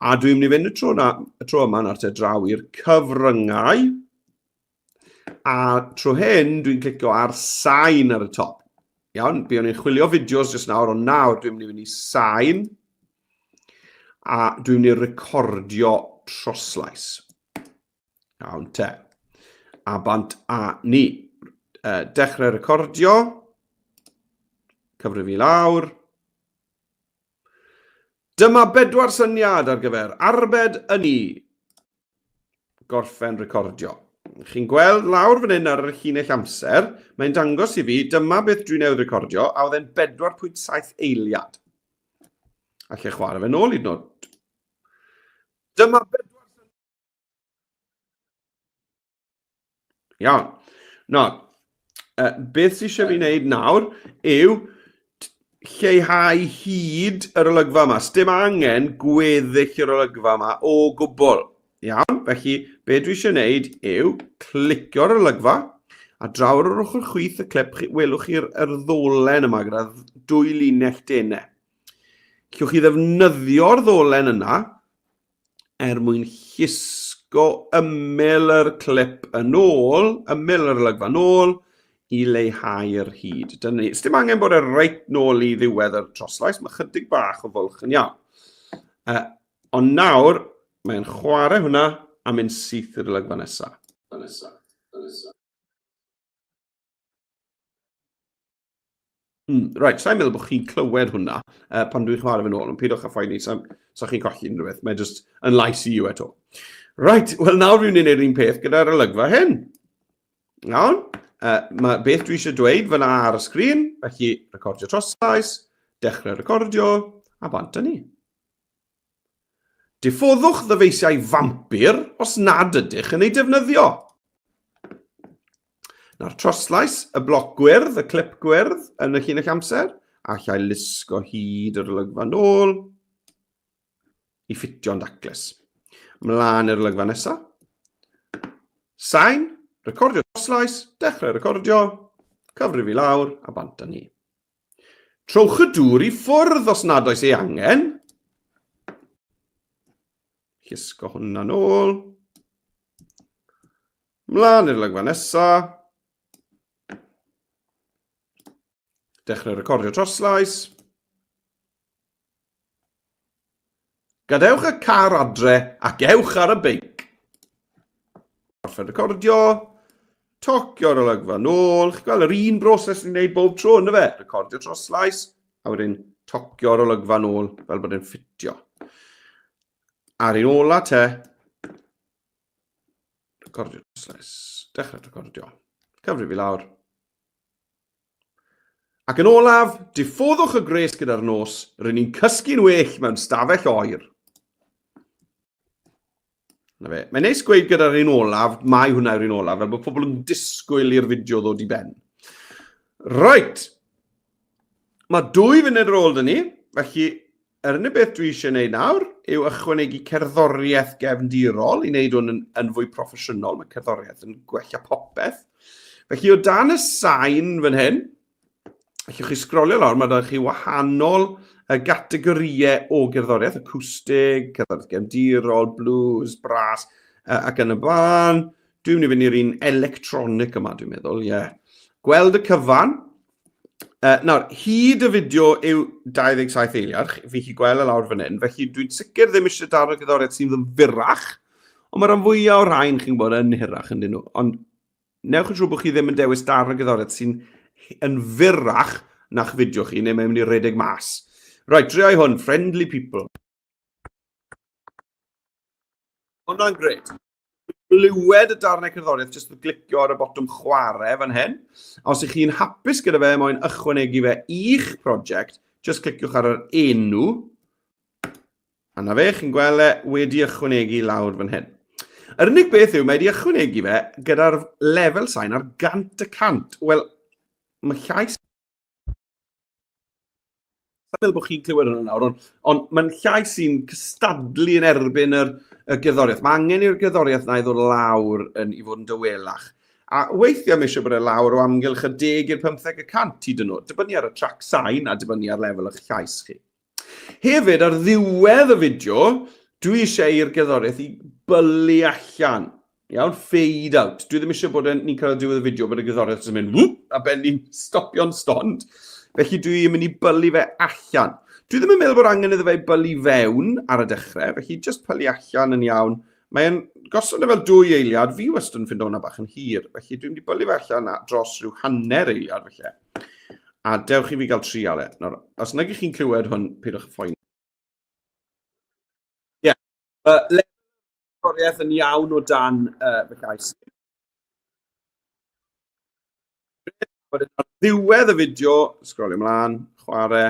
A dwi'n mynd i fynd y tro, na, y tro yma nawr te draw i'r cyfryngau. A tro hyn, dwi'n clicio ar sain ar y top. Iawn, buon ni'n chwilio fideos jyst nawr, ond nawr dwi'n mynd i fynd i sain. A dwi'n mynd i recordio troslais. Iawn te. A bant a ni. Dechrau recordio. Cyfrif i lawr. Dyma bedwar syniad ar gyfer arbed ynni. Gorffen recordio. Chi'n gweld lawr fan hyn ar y llinell amser, mae'n dangos i fi, dyma beth dwi newydd recordio, a oedd e'n 4.7 eiliad. Allai chwarae fe nôl hyd yn oed. Dyma bedwar Iawn. Nawr, beth sydd eisiau fi wneud nawr yw lleihau hyd yr olygfa yma. Sdim angen gweddill yr olygfa yma o gwbl. Iawn, felly be dwi eisiau wneud yw clicio'r olygfa a draw ar yr ochr chwith y clip, welwch chi'r yr ddolen yma gyda dwy linell denau. Llwch chi ddefnyddio'r ddolen yna er mwyn llusgo ymyl yr clip yn ôl, ymyl yr olygfa yn ôl, i leihau'r hyd. Dyna ni. Sdim angen bod e reit nôl i ddiwedd yr troslais, mae chydig bach o fwlch yn iawn. Ond nawr, mae'n chwarae hwnna a mynd syth i'r olygfa nesaf. Nesa. Nesa. Right, sa'n meddwl bod chi'n clywed hwnna pan dwi'n chwarae fe nôl, ond peidiwch â phoeni, sa, sa chi'n colli unrhyw beth, mae jyst yn lais i yw eto. Right, wel nawr fi'n mynd i'r un peth gyda'r olygfa hyn. Iawn, mae beth dwi eisiau dweud fyna ar y sgrin, felly recordio troslais, dechrau recordio, a bant â ni. Diffoddwch ddyfeisiau fampir os nad ydych yn eu defnyddio. Nawr troslais y bloc gwyrdd, y clip gwyrdd yn y llinell amser, a allai lusgo hyd yr olygfa nôl i ffitio'n daclus. Mlaen i'r olygfa nesaf. Sain, recordio troslais, dechrau recordio, cyfrif i lawr a bant â ni. Trowch y dŵr i ffwrdd os nad oes ei angen. Llusgo hwnna nôl. Mlaen i'r lygfa nesa. Dechrau recordio troslais. Gadewch y car adre ac ewch ar y beic. Gorffen recordio, tocio'r olygfa nôl. Chi'n gweld yr un broses ni'n gwneud bob tro, ynddo fe? Recordio dros slais, a wedyn tocio'r olygfa nôl fel bod e'n ffitio. A'r un ola te, recordio dros slais, dechrau recordio. Cyfrif i lawr. Ac yn olaf, diffoddwch y gwres gyda'r nos, rŷn ni'n cysgu'n well mewn stafell oer. Na fe. Mae'n neis gweud gyda'r un olaf, mae hwnna yw'r un olaf, fel bod pobl yn disgwyl i'r fideo ddod i ben. Right. Mae dwy funud ar ôl dyn ni, felly Yr unig beth dwi eisiau gwneud nawr yw ychwanegu cerddoriaeth gefndirol i wneud hwn yn, yn fwy proffesiynol. Mae cerddoriaeth yn gwella popeth. Felly o dan y sain fan hyn, allwch chi sgrolio lawr, mae da chi wahanol y gategorïau o gerddoriaeth, acoustic, cerddoriaeth gefndirol, blues, brass, ac yn y blaen. Dwi'n mynd i fynd i'r un electronic yma, dwi'n meddwl, ie. Yeah. Gweld y cyfan, nawr, hyd y fideo yw 27 eiliad, fi chi gweld e lawr fan hyn, felly dwi'n sicr ddim eisiau darn o gerddoriaeth sydd yn fyrrach, ond mae rhan fwyaf o'r rhain chi'n gwybod yn hirach yn dyn nhw. Ond newch yn siŵr bod chi ddim yn dewis darn o gerddoriaeth sy'n yn fyrrach na'ch fideo chi, neu mae'n mynd i redeg mas. Right, driai hwn, Friendly People. Hwnna'n gret. Glywed y darnau cerddoriaeth jyst wrth glicio ar y botwm chwarae fan hyn. A os ych chi'n hapus gyda fe, moyn ychwanegu fe i'ch prosiect, jyst cliciwch ar yr enw. A na fe, chi'n gweld e wedi ychwanegu lawr fan hyn. Yr unig beth yw, mae wedi ychwanegu fe gyda'r lefel sain ar 100%. Wel, mae llais Sa'n meddwl bod chi'n clywed hwnna nawr, ond, ond mae'n llais sy'n cystadlu yn erbyn yr, y gerddoriaeth. Mae angen i'r gerddoriaeth na i ddod lawr yn, i fod yn dawelach. A weithiau mae eisiau bod e lawr o amgylch y 10 i'r 15 y cant hyd yn oed, dibynnu ar y trac sain a dibynnu ar lefel eich llais chi. Hefyd, ar ddiwedd y fideo, Dwi eisiau i'r gerddoriaeth i bylu allan. Iawn, fade out. Dwi ddim eisiau bod yn, ni'n cyrraedd diwedd y fideo bod y gerddoriaeth yn mynd whoop, a ben ni'n stopio'n stond. Felly dwi'n mynd i bylu fe allan. Dwi ddim yn meddwl bod angen iddo fe bylu fewn ar y dechrau, felly just pylu allan yn iawn. Mae'n gosod e fel dwy eiliad, fi wastad yn ffindo hwnna bach yn hir, felly dwi'n mynd i bylu fe allan dros rhyw hanner eiliad felly. A dewch i fi gael trial e. Nawr, os nag ych chi'n clywed hwn, peidiwch â phoeni. Ie. Yeah. Lefel yn iawn o dan fy llais. Wedyn ar ddiwedd y fideo, sgrolio ymlaen, chwarae.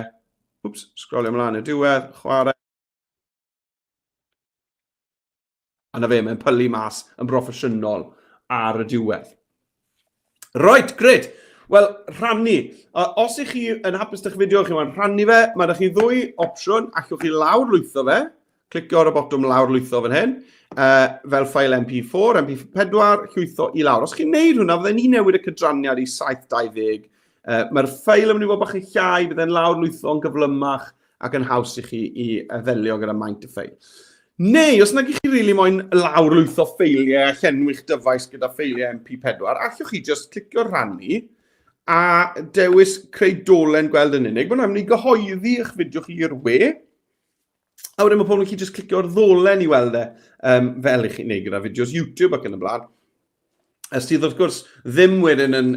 Wps, sgrolio ymlaen y diwedd, chwarae. A na fe, mae'n pylu mas yn broffesiynol ar y diwedd. Right, great. Wel, rhannu. Os ych chi yn hapus dych fideo, chi moyn rhannu fe, mae ydych chi ddwy opsiwn. Allwch chi lawrlwytho fe, clicio ar y botwm lawrlwytho fan hyn, fel ffael MP4, MP4, llwytho i lawr. Os chi'n neud hwnna, fydden ni'n newid y cydraniad i 720. Mae'r ffael yn mynd i fod bach yn llai, bydde'n lawrlwytho'n gyflymach ac yn haws i chi i ddelio gyda maint y ffeil. Neu, os nag ych chi rili really moyn lawrlwytho ffeiliau a llenwi'ch dyfais gyda ffeiliau MP4, allwch chi just clicio rhannu a dewis creu dolen gweld yn unig. Mae'n mynd i gyhoeddi eich fideo chi i'r we. A wedyn mae pobl yn gallu just clicio'r ddolen i weld e, fel i chi'n neud gyda fideos YouTube ac yn y blaen. A sydd wrth gwrs ddim wedyn yn,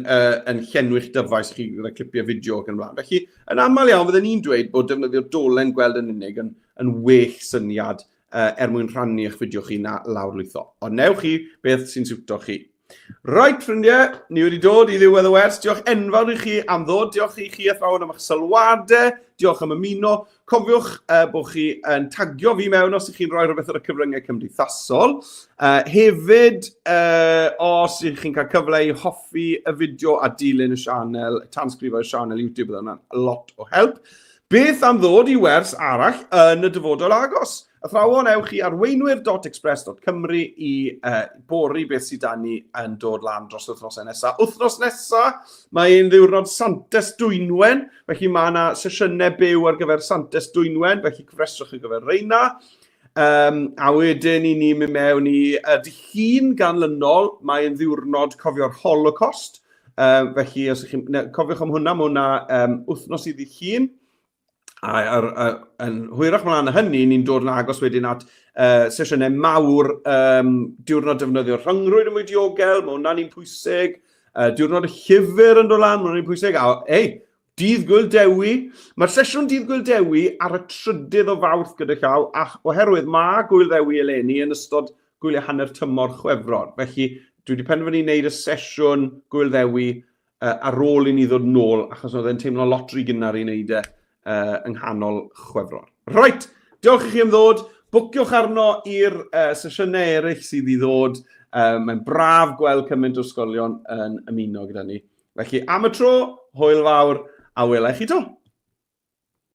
yn llenwi'ch dyfais chi gyda clipiau fideo ac yn ymlaen. Felly, yn aml iawn, fydden ni'n dweud bod defnyddio dolen gweld yn unig yn, yn well syniad er mwyn rhannu eich fideo chi na lawrlwytho. Ond newch chi beth sy'n siwto chi. Right, ffrindiau, ni wedi dod i ddiwedd y wers. Diolch enfawr i chi am ddod. Diolch i chi athrawon am eich sylwadau. Diolch am ymuno. Cofiwch bod chi yn tagio fi mewn os ych chi'n rhoi rhywbeth ar y cyfryngau cymdeithasol. Hefyd, os ych chi'n cael cyfle i hoffi y fideo a dilyn y sianel, tanysgrifio i'r sianel YouTube, bydd hwnna'n lot o help. Beth am ddod i wers arall yn y dyfodol agos? Athrawon, ewch i arweinwyr.express.cymru i bori beth sydd da ni yn dod lan dros yr wythnosau nesaf. Wythnos nesaf, mae ein ddiwrnod Santes Dwynwen, felly mae yna sesiynau byw ar gyfer Santes Dwynwen, felly cyfresrwch ar gyfer reina. A wedyn i ni mynd mewn i dy Llun ganlynol, mae'n ddiwrnod cofio'r Holocaust. Felly, os ych chi'n cofiwch am hwnna, mae hwnna wythnos i ddydd Llun. A ar, ar, yn hwyrach mlaen na hynny, ni'n dod yn agos wedyn at sesiynau mawr, diwrnod defnyddio'r rhyngrwyd yn mwy diogel, mae hwnna'n un pwysig, diwrnod y llyfr yn dod lan, mae hwnna'n un pwysig, a ei, Dydd Gwyl Dewi. Mae'r sesiwn Dydd Gwyl Dewi ar y trydydd o Fawrth gyda llaw, ac oherwydd mae Gwyl Ddewi eleni yn ystod gwyliau hanner tymor Chwefror. Felly, dwi wedi penderfynu wneud y sesiwn Gwyl Ddewi ar ôl i ni ddod nôl, achos oedd e'n teimlo lot rhy gynnar i wneud e yng nghanol Chwefror. Reit, diolch i chi am ddod. Bwciwch arno i'r sesiynau eraill sydd i ddod. Mae'n braf gweld cymaint o ysgolion yn ymuno gyda ni. Felly, am y tro, hwyl fawr, a wela i chi to.